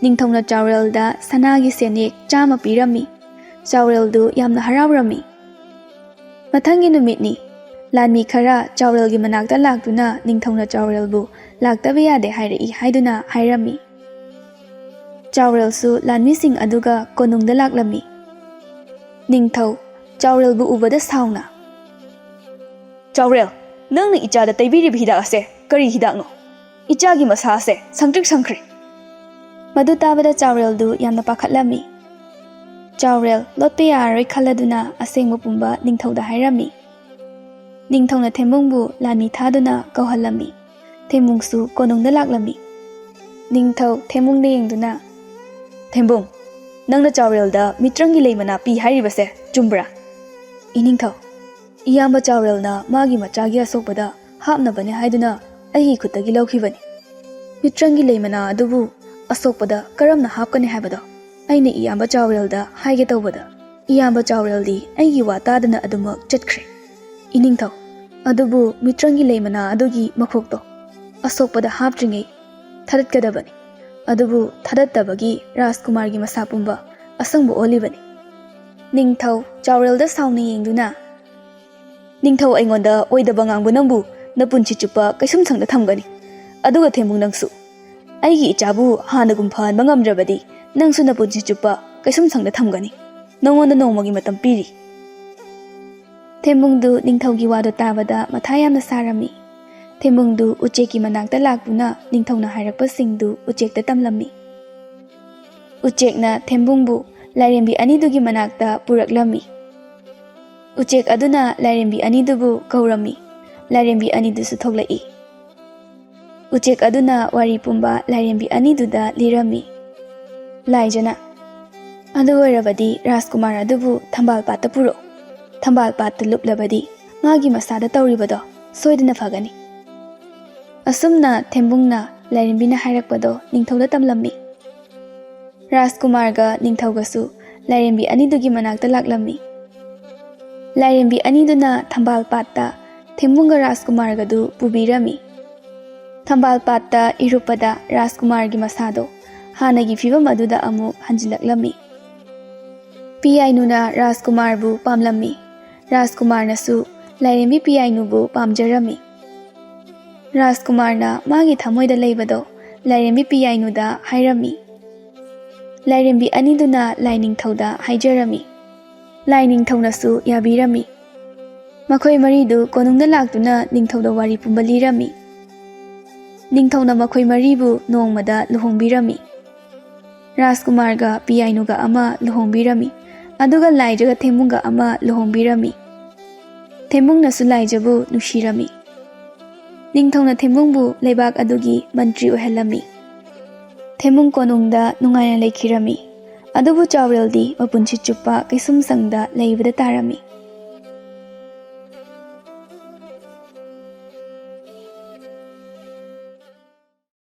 ꯅꯤꯡꯊꯧꯅ ꯆꯥꯎꯔꯦꯜꯗ ꯁꯅꯥꯒꯤ ꯁꯦꯟꯌꯦꯛ ꯆꯥꯝꯃ ꯄꯤꯔꯝꯃꯤ꯫ ꯆꯥꯎꯔꯦꯜꯗꯨ ꯌꯥꯝꯅ ꯍꯔꯥꯎꯔꯝꯃꯤ꯫ ꯃꯊꯪꯒꯤ ꯅꯨꯃꯤꯠꯅꯤ꯫ ꯂꯥꯟꯃꯤ ꯈꯔ ꯆꯥꯎꯔꯦꯜꯒꯤ ꯃꯅꯥꯛꯇ ꯂꯥꯛꯇꯨꯅ ꯅꯤꯡꯊꯧꯅ ꯆꯥꯎꯔꯦꯜꯕꯨ ꯂꯥꯛꯇꯕ ꯌꯥꯗꯦ ꯍꯥꯏꯔꯛꯏ ꯍꯥꯏꯗꯨꯅ ꯍꯥꯏꯔꯝꯃꯤ꯫ ꯆꯥꯎꯔꯦꯜꯁꯨ ꯂꯥꯟꯃꯤꯁꯤꯡ ꯑꯗꯨꯒ ꯀꯣꯅꯨꯡꯗ ꯂꯥꯛꯂꯝꯃꯤ꯫ ꯅꯤꯡꯊꯧ ꯆꯥꯎꯔꯦꯜꯕꯨ ꯎꯕꯗ ꯁꯥꯎꯅ, "ꯆꯥꯎꯔꯦꯜ, ꯅꯪꯅ ꯏꯆꯥꯗ ꯇꯩꯕꯤꯔꯤꯕ ꯍꯤꯗꯥꯛ ꯑꯁꯦ ꯀꯔꯤ ꯍꯤꯗꯥꯛꯅꯣ? ꯏꯆꯥꯒꯤ ꯃꯁꯥ ꯑꯁꯦ ꯁꯪꯇ꯭ꯔꯤꯛ ꯁꯪꯈ꯭ꯔꯦ꯫" ꯃꯗꯨ ꯇꯥꯕꯗ ꯆꯥꯎꯔꯦꯜꯗꯨ ꯌꯥꯝꯅ ꯄꯥꯈꯠꯂꯝꯃꯤ꯫ ꯆꯥꯎꯔꯦꯜ ꯂꯣꯠꯄ ꯌꯥꯔꯔꯣꯏ ꯈꯜꯂꯗꯨꯅ ꯑꯁꯦꯡꯕ ꯄꯨꯝꯕ ꯅꯤꯡꯊꯧꯗ ꯍꯥꯏꯔꯝꯃꯤ꯫ ꯅꯤꯡꯊꯧꯅ ꯊꯦꯝꯕꯨꯡꯕꯨ ꯂꯥꯟꯃꯤ ꯊꯥꯗꯨꯅ ꯀꯧꯍꯜꯂꯝꯃꯤ꯫ ꯊꯦꯝꯕꯨꯡꯁꯨ ꯀꯣꯅꯨꯡꯗ ꯂꯥꯛꯂꯝꯃꯤ꯫ ꯅꯤꯡꯊꯧ ꯊꯦꯝꯕꯨꯡꯗ ꯌꯦꯡꯗꯨꯅ, "ꯊꯦꯝꯕꯨꯡ, ꯅꯪꯅ ꯆꯥꯎꯔꯦꯜꯗ ꯃꯤꯇ꯭ꯔꯪꯒꯤ ꯂꯩ ꯃꯅꯥ ꯄꯤ ꯍꯥꯏꯔꯤꯕꯁꯦ ꯆꯨꯝꯕ꯭ꯔꯥ?" "ꯏꯅꯤꯡꯊꯧ, ꯏꯌꯥꯝꯕ ꯆꯥꯎꯔꯦꯜꯅ ꯃꯥꯒꯤ ꯃꯆꯥꯒꯤ ꯑꯁꯣꯛꯄꯗ ꯍꯥꯞꯅꯕꯅꯤ ꯍꯥꯏꯗꯨꯅ ꯑꯩꯒꯤ ꯈꯨꯠꯇꯒꯤ ꯂꯧꯈꯤꯕꯅꯤ꯫ ꯃꯤꯇ꯭ꯔꯪꯒꯤ ꯂꯩ ꯃꯅꯥ ꯑꯗꯨꯕꯨ ꯑꯁꯣꯛꯄꯗ ꯀꯔꯝꯅ ꯍꯥꯞꯀꯅꯤ ꯍꯥꯏꯕꯗꯣ ꯑꯩꯅ ꯏꯌꯥꯝꯕ ꯆꯥꯎꯔꯦꯜꯗ ꯍꯥꯏꯒꯦ ꯇꯧꯕꯗ, ꯏꯌꯥꯝꯕ ꯆꯥꯎꯔꯦꯜꯗꯤ ꯑꯩꯒꯤ ꯋꯥ ꯇꯥꯗꯅ ꯑꯗꯨꯃꯛ ꯆꯠꯈ꯭ꯔꯦ꯫ ꯏꯅꯤꯡꯊꯧ, ꯑꯗꯨꯕꯨ ꯃꯤꯇ꯭ꯔꯪꯒꯤ ꯂꯩ ꯃꯅꯥ ꯑꯗꯨꯒꯤ ꯃꯈꯣꯛꯇꯣ ꯑꯁꯣꯛꯄꯗ ꯍꯥꯞꯇ꯭ꯔꯤꯉꯩ ꯊꯥꯗꯠꯀꯗꯕꯅꯤ꯫ ꯑꯗꯨꯕꯨ ꯊꯥꯗꯠꯇꯕꯒꯤ ꯔꯥꯖꯀꯨꯃꯥꯔꯒꯤ ꯃꯁꯥ ꯄꯨꯝꯕ ꯑꯁꯪꯕ ꯑꯣꯜꯂꯤꯕꯅꯤ꯫" ꯅꯤꯡꯊꯧ ꯆꯥꯎꯔꯦꯜꯗ ꯁꯥꯎꯅ ꯌꯦꯡꯗꯨꯅ, "ꯅꯤꯡꯊꯧ, ꯑꯩꯉꯣꯟꯗ ꯑꯣꯏꯗꯕ ꯉꯥꯡꯕ ꯅꯪꯕꯨ ꯅꯄꯨꯟꯁꯤ ꯆꯨꯞꯄ ꯀꯩꯁꯨꯝ ꯁꯪꯗ ꯊꯝꯒꯅꯤ꯫ ꯑꯗꯨꯒ ꯊꯦꯝꯕꯨꯡ, ꯅꯪꯁꯨ ꯑꯩꯒꯤ ꯏꯆꯥꯕꯨ ꯍꯥꯟꯅꯒꯨꯝ ꯐꯍꯟꯕ ꯉꯝꯗ꯭ꯔꯕꯗꯤ ꯅꯪꯁꯨ ꯅꯄꯨꯟꯁꯤ ꯆꯨꯞꯄ ꯀꯩꯁꯨꯝ ꯁꯪꯗ ꯊꯝꯒꯅꯤ꯫ ꯅꯉꯣꯟꯗ ꯅꯣꯡꯃꯒꯤ ꯃꯇꯝ ꯄꯤꯔꯤ꯫" ꯊꯦꯝꯕꯨꯡꯗꯨ ꯅꯤꯡꯊꯧꯒꯤ ꯋꯥꯗꯣ ꯇꯥꯕꯗ ꯃꯊꯥ ꯌꯥꯝꯅ ꯁꯥꯔꯝꯃꯤ꯫ ꯊꯦꯝꯕꯨꯡꯗꯨ ꯎꯆꯦꯛꯀꯤ ꯃꯅꯥꯛꯇ ꯂꯥꯛꯇꯨꯅ ꯅꯤꯡꯊꯧꯅ ꯍꯥꯏꯔꯛꯄꯁꯤꯡꯗꯨ ꯎꯆꯦꯛꯇ ꯇꯝꯂꯝꯃꯤ꯫ ꯎꯆꯦꯛꯅ ꯊꯦꯝꯕꯨꯡꯕꯨ ꯂꯥꯏꯔꯦꯝꯕꯤ ꯑꯅꯤꯗꯨꯒꯤ ꯃꯅꯥꯛꯇ ꯄꯨꯔꯛꯂꯝꯃꯤ꯫ ꯎꯆꯦꯛ ꯑꯗꯨꯅ ꯂꯥꯏꯔꯦꯝꯕꯤ ꯑꯅꯤꯗꯨꯕꯨ ꯀꯧꯔꯝꯃꯤ꯫ ꯂꯥꯏꯔꯦꯝꯕꯤ ꯑꯅꯤꯗꯨꯁꯨ ꯊꯣꯛꯂꯛꯏ꯫ ꯎꯆꯦꯛ ꯑꯗꯨꯅ ꯋꯥꯔꯤ ꯄꯨꯝꯕ ꯂꯥꯏꯔꯦꯝꯕꯤ ꯑꯅꯤꯗꯨꯗ ꯂꯤꯔꯝꯃꯤ꯫ ꯂꯥꯏꯖꯅ, "ꯑꯗꯨ ꯑꯣꯏꯔꯕꯗꯤ ꯔꯥꯖꯀꯨꯃꯥꯔ ꯑꯗꯨꯕꯨ ꯊꯝꯕꯥꯜ ꯄꯥꯠꯇ ꯄꯨꯔꯛꯎ꯫ ꯊꯝꯕꯥꯜ ꯄꯥꯠꯇ ꯂꯨꯞꯂꯕꯗꯤ ꯃꯥꯒꯤ ꯃꯁꯥꯗ ꯇꯧꯔꯤꯕꯗꯣ ꯁꯣꯏꯗꯅ ꯐꯒꯅꯤ"꯫ ꯑꯁꯨꯝꯅ ꯊꯦꯝꯕꯨꯡꯅ ꯂꯥꯏꯔꯦꯝꯕꯤꯅ ꯍꯥꯏꯔꯛꯄꯗꯣ ꯅꯤꯡꯊꯧꯗ ꯇꯝꯂꯝꯃꯤ꯫ ꯔꯥꯖꯀꯨꯃꯥꯔꯒ ꯅꯤꯡꯊꯧꯒꯁꯨ ꯂꯥꯏꯔꯦꯝꯕꯤ ꯑꯅꯤꯗꯨꯒꯤ ꯃꯅꯥꯛꯇ ꯂꯥꯛꯂꯝꯃꯤ꯫ ꯂꯥꯏꯔꯦꯝꯕꯤ ꯑꯅꯤꯗꯨꯅ ꯊꯝꯕꯥꯜ ꯄꯥꯠꯇ ꯊꯦꯝꯕꯨꯡꯒ ꯔꯥꯖꯀꯨꯃꯥꯔꯒꯗꯨ ꯄꯨꯕꯤꯔꯝꯃꯤ꯫ ꯊꯝꯕꯥꯜ ꯄꯥꯠꯇ ꯏꯔꯨꯞꯄꯗ ꯔꯥꯖꯀꯨꯃꯥꯔꯒꯤ ꯃꯁꯥꯗꯣ ꯍꯥꯟꯅꯒꯤ ꯐꯤꯕꯝ ꯑꯗꯨꯗ ꯑꯃꯨꯛ ꯍꯟꯖꯤꯜꯂꯛꯂꯝꯃꯤ꯫ ꯄꯤꯌꯥꯏꯅꯨꯅ ꯔꯥꯖꯀꯨꯃꯥꯔꯕꯨ ꯄꯥꯝꯂꯝꯃꯤ꯫ ꯔꯥꯖꯀꯨꯃꯥꯔꯅꯁꯨ ꯂꯥꯏꯔꯦꯝꯕꯤ ꯄꯤꯌꯥꯏꯅꯨꯕꯨ ꯄꯥꯝꯖꯔꯝꯃꯤ꯫ ꯔꯥꯖꯀꯨꯃꯥꯔꯅ ꯃꯥꯒꯤ ꯊꯃꯣꯏꯗ ꯂꯩꯕꯗꯣ ꯂꯥꯏꯔꯦꯝꯕꯤ ꯄꯤꯌꯥꯏꯅꯨꯗ ꯍꯥꯏꯔꯝꯃꯤ꯫ ꯂꯥꯏꯔꯦꯝꯕꯤ ꯑꯅꯤꯗꯨꯅ ꯂꯥꯏꯅꯤꯡꯊꯧꯗ ꯍꯥꯏꯖꯔꯝꯃꯤ꯫ ꯂꯥꯏꯅꯤꯡꯊꯧꯅꯁꯨ ꯌꯥꯕꯤꯔꯝꯃꯤ꯫ ꯃꯈꯣꯏ ꯃꯔꯤꯗꯨ ꯀꯣꯅꯨꯡꯗ ꯂꯥꯛꯇꯨꯅ ꯅꯤꯡꯊꯧꯗ ꯋꯥꯔꯤ ꯄꯨꯝꯕ ꯂꯤꯔꯝꯃꯤ꯫ ꯅꯤꯡꯊꯧꯅ ꯃꯈꯣꯏ ꯃꯔꯤꯕꯨ ꯅꯣꯡꯃꯗ ꯂꯨꯍꯣꯡꯕꯤꯔꯝꯃꯤ꯫ ꯔꯥꯖꯀꯨꯃꯥꯔꯒ ꯄꯤꯌꯥꯏꯅꯨꯒ ꯑꯃ ꯂꯨꯍꯣꯡꯕꯤꯔꯝꯃꯤ, ꯑꯗꯨꯒ ꯂꯥꯏꯖꯒ ꯊꯦꯝꯕꯨꯡꯒ ꯑꯃ ꯂꯨꯍꯣꯡꯕꯤꯔꯝꯃꯤ꯫ ꯊꯦꯝꯕꯨꯡꯅꯁꯨ ꯂꯥꯏꯖꯕꯨ ꯅꯨꯡꯁꯤꯔꯝꯃꯤ꯫ ꯅꯤꯡꯊꯧꯅ ꯊꯦꯝꯕꯨꯡꯕꯨ ꯂꯩꯕꯥꯛ ꯑꯗꯨꯒꯤ ꯃꯟꯇ꯭ꯔꯤ ꯑꯣꯏꯍꯜꯂꯝꯃꯤ꯫ ꯊꯦꯝꯕꯨꯡ ꯀꯣꯅꯨꯡꯗ ꯅꯨꯡꯉꯥꯏꯅ ꯂꯩꯈꯤꯔꯝꯃꯤ꯫ ꯑꯗꯨꯕꯨ ꯆꯥꯎꯔꯦꯜꯗꯤ ꯃꯄꯨꯟꯁꯤ ꯆꯨꯞꯄ ꯀꯩꯁꯨꯝꯁꯪꯗ ꯂꯩꯕꯗ ꯇꯥꯔꯝꯃꯤ꯫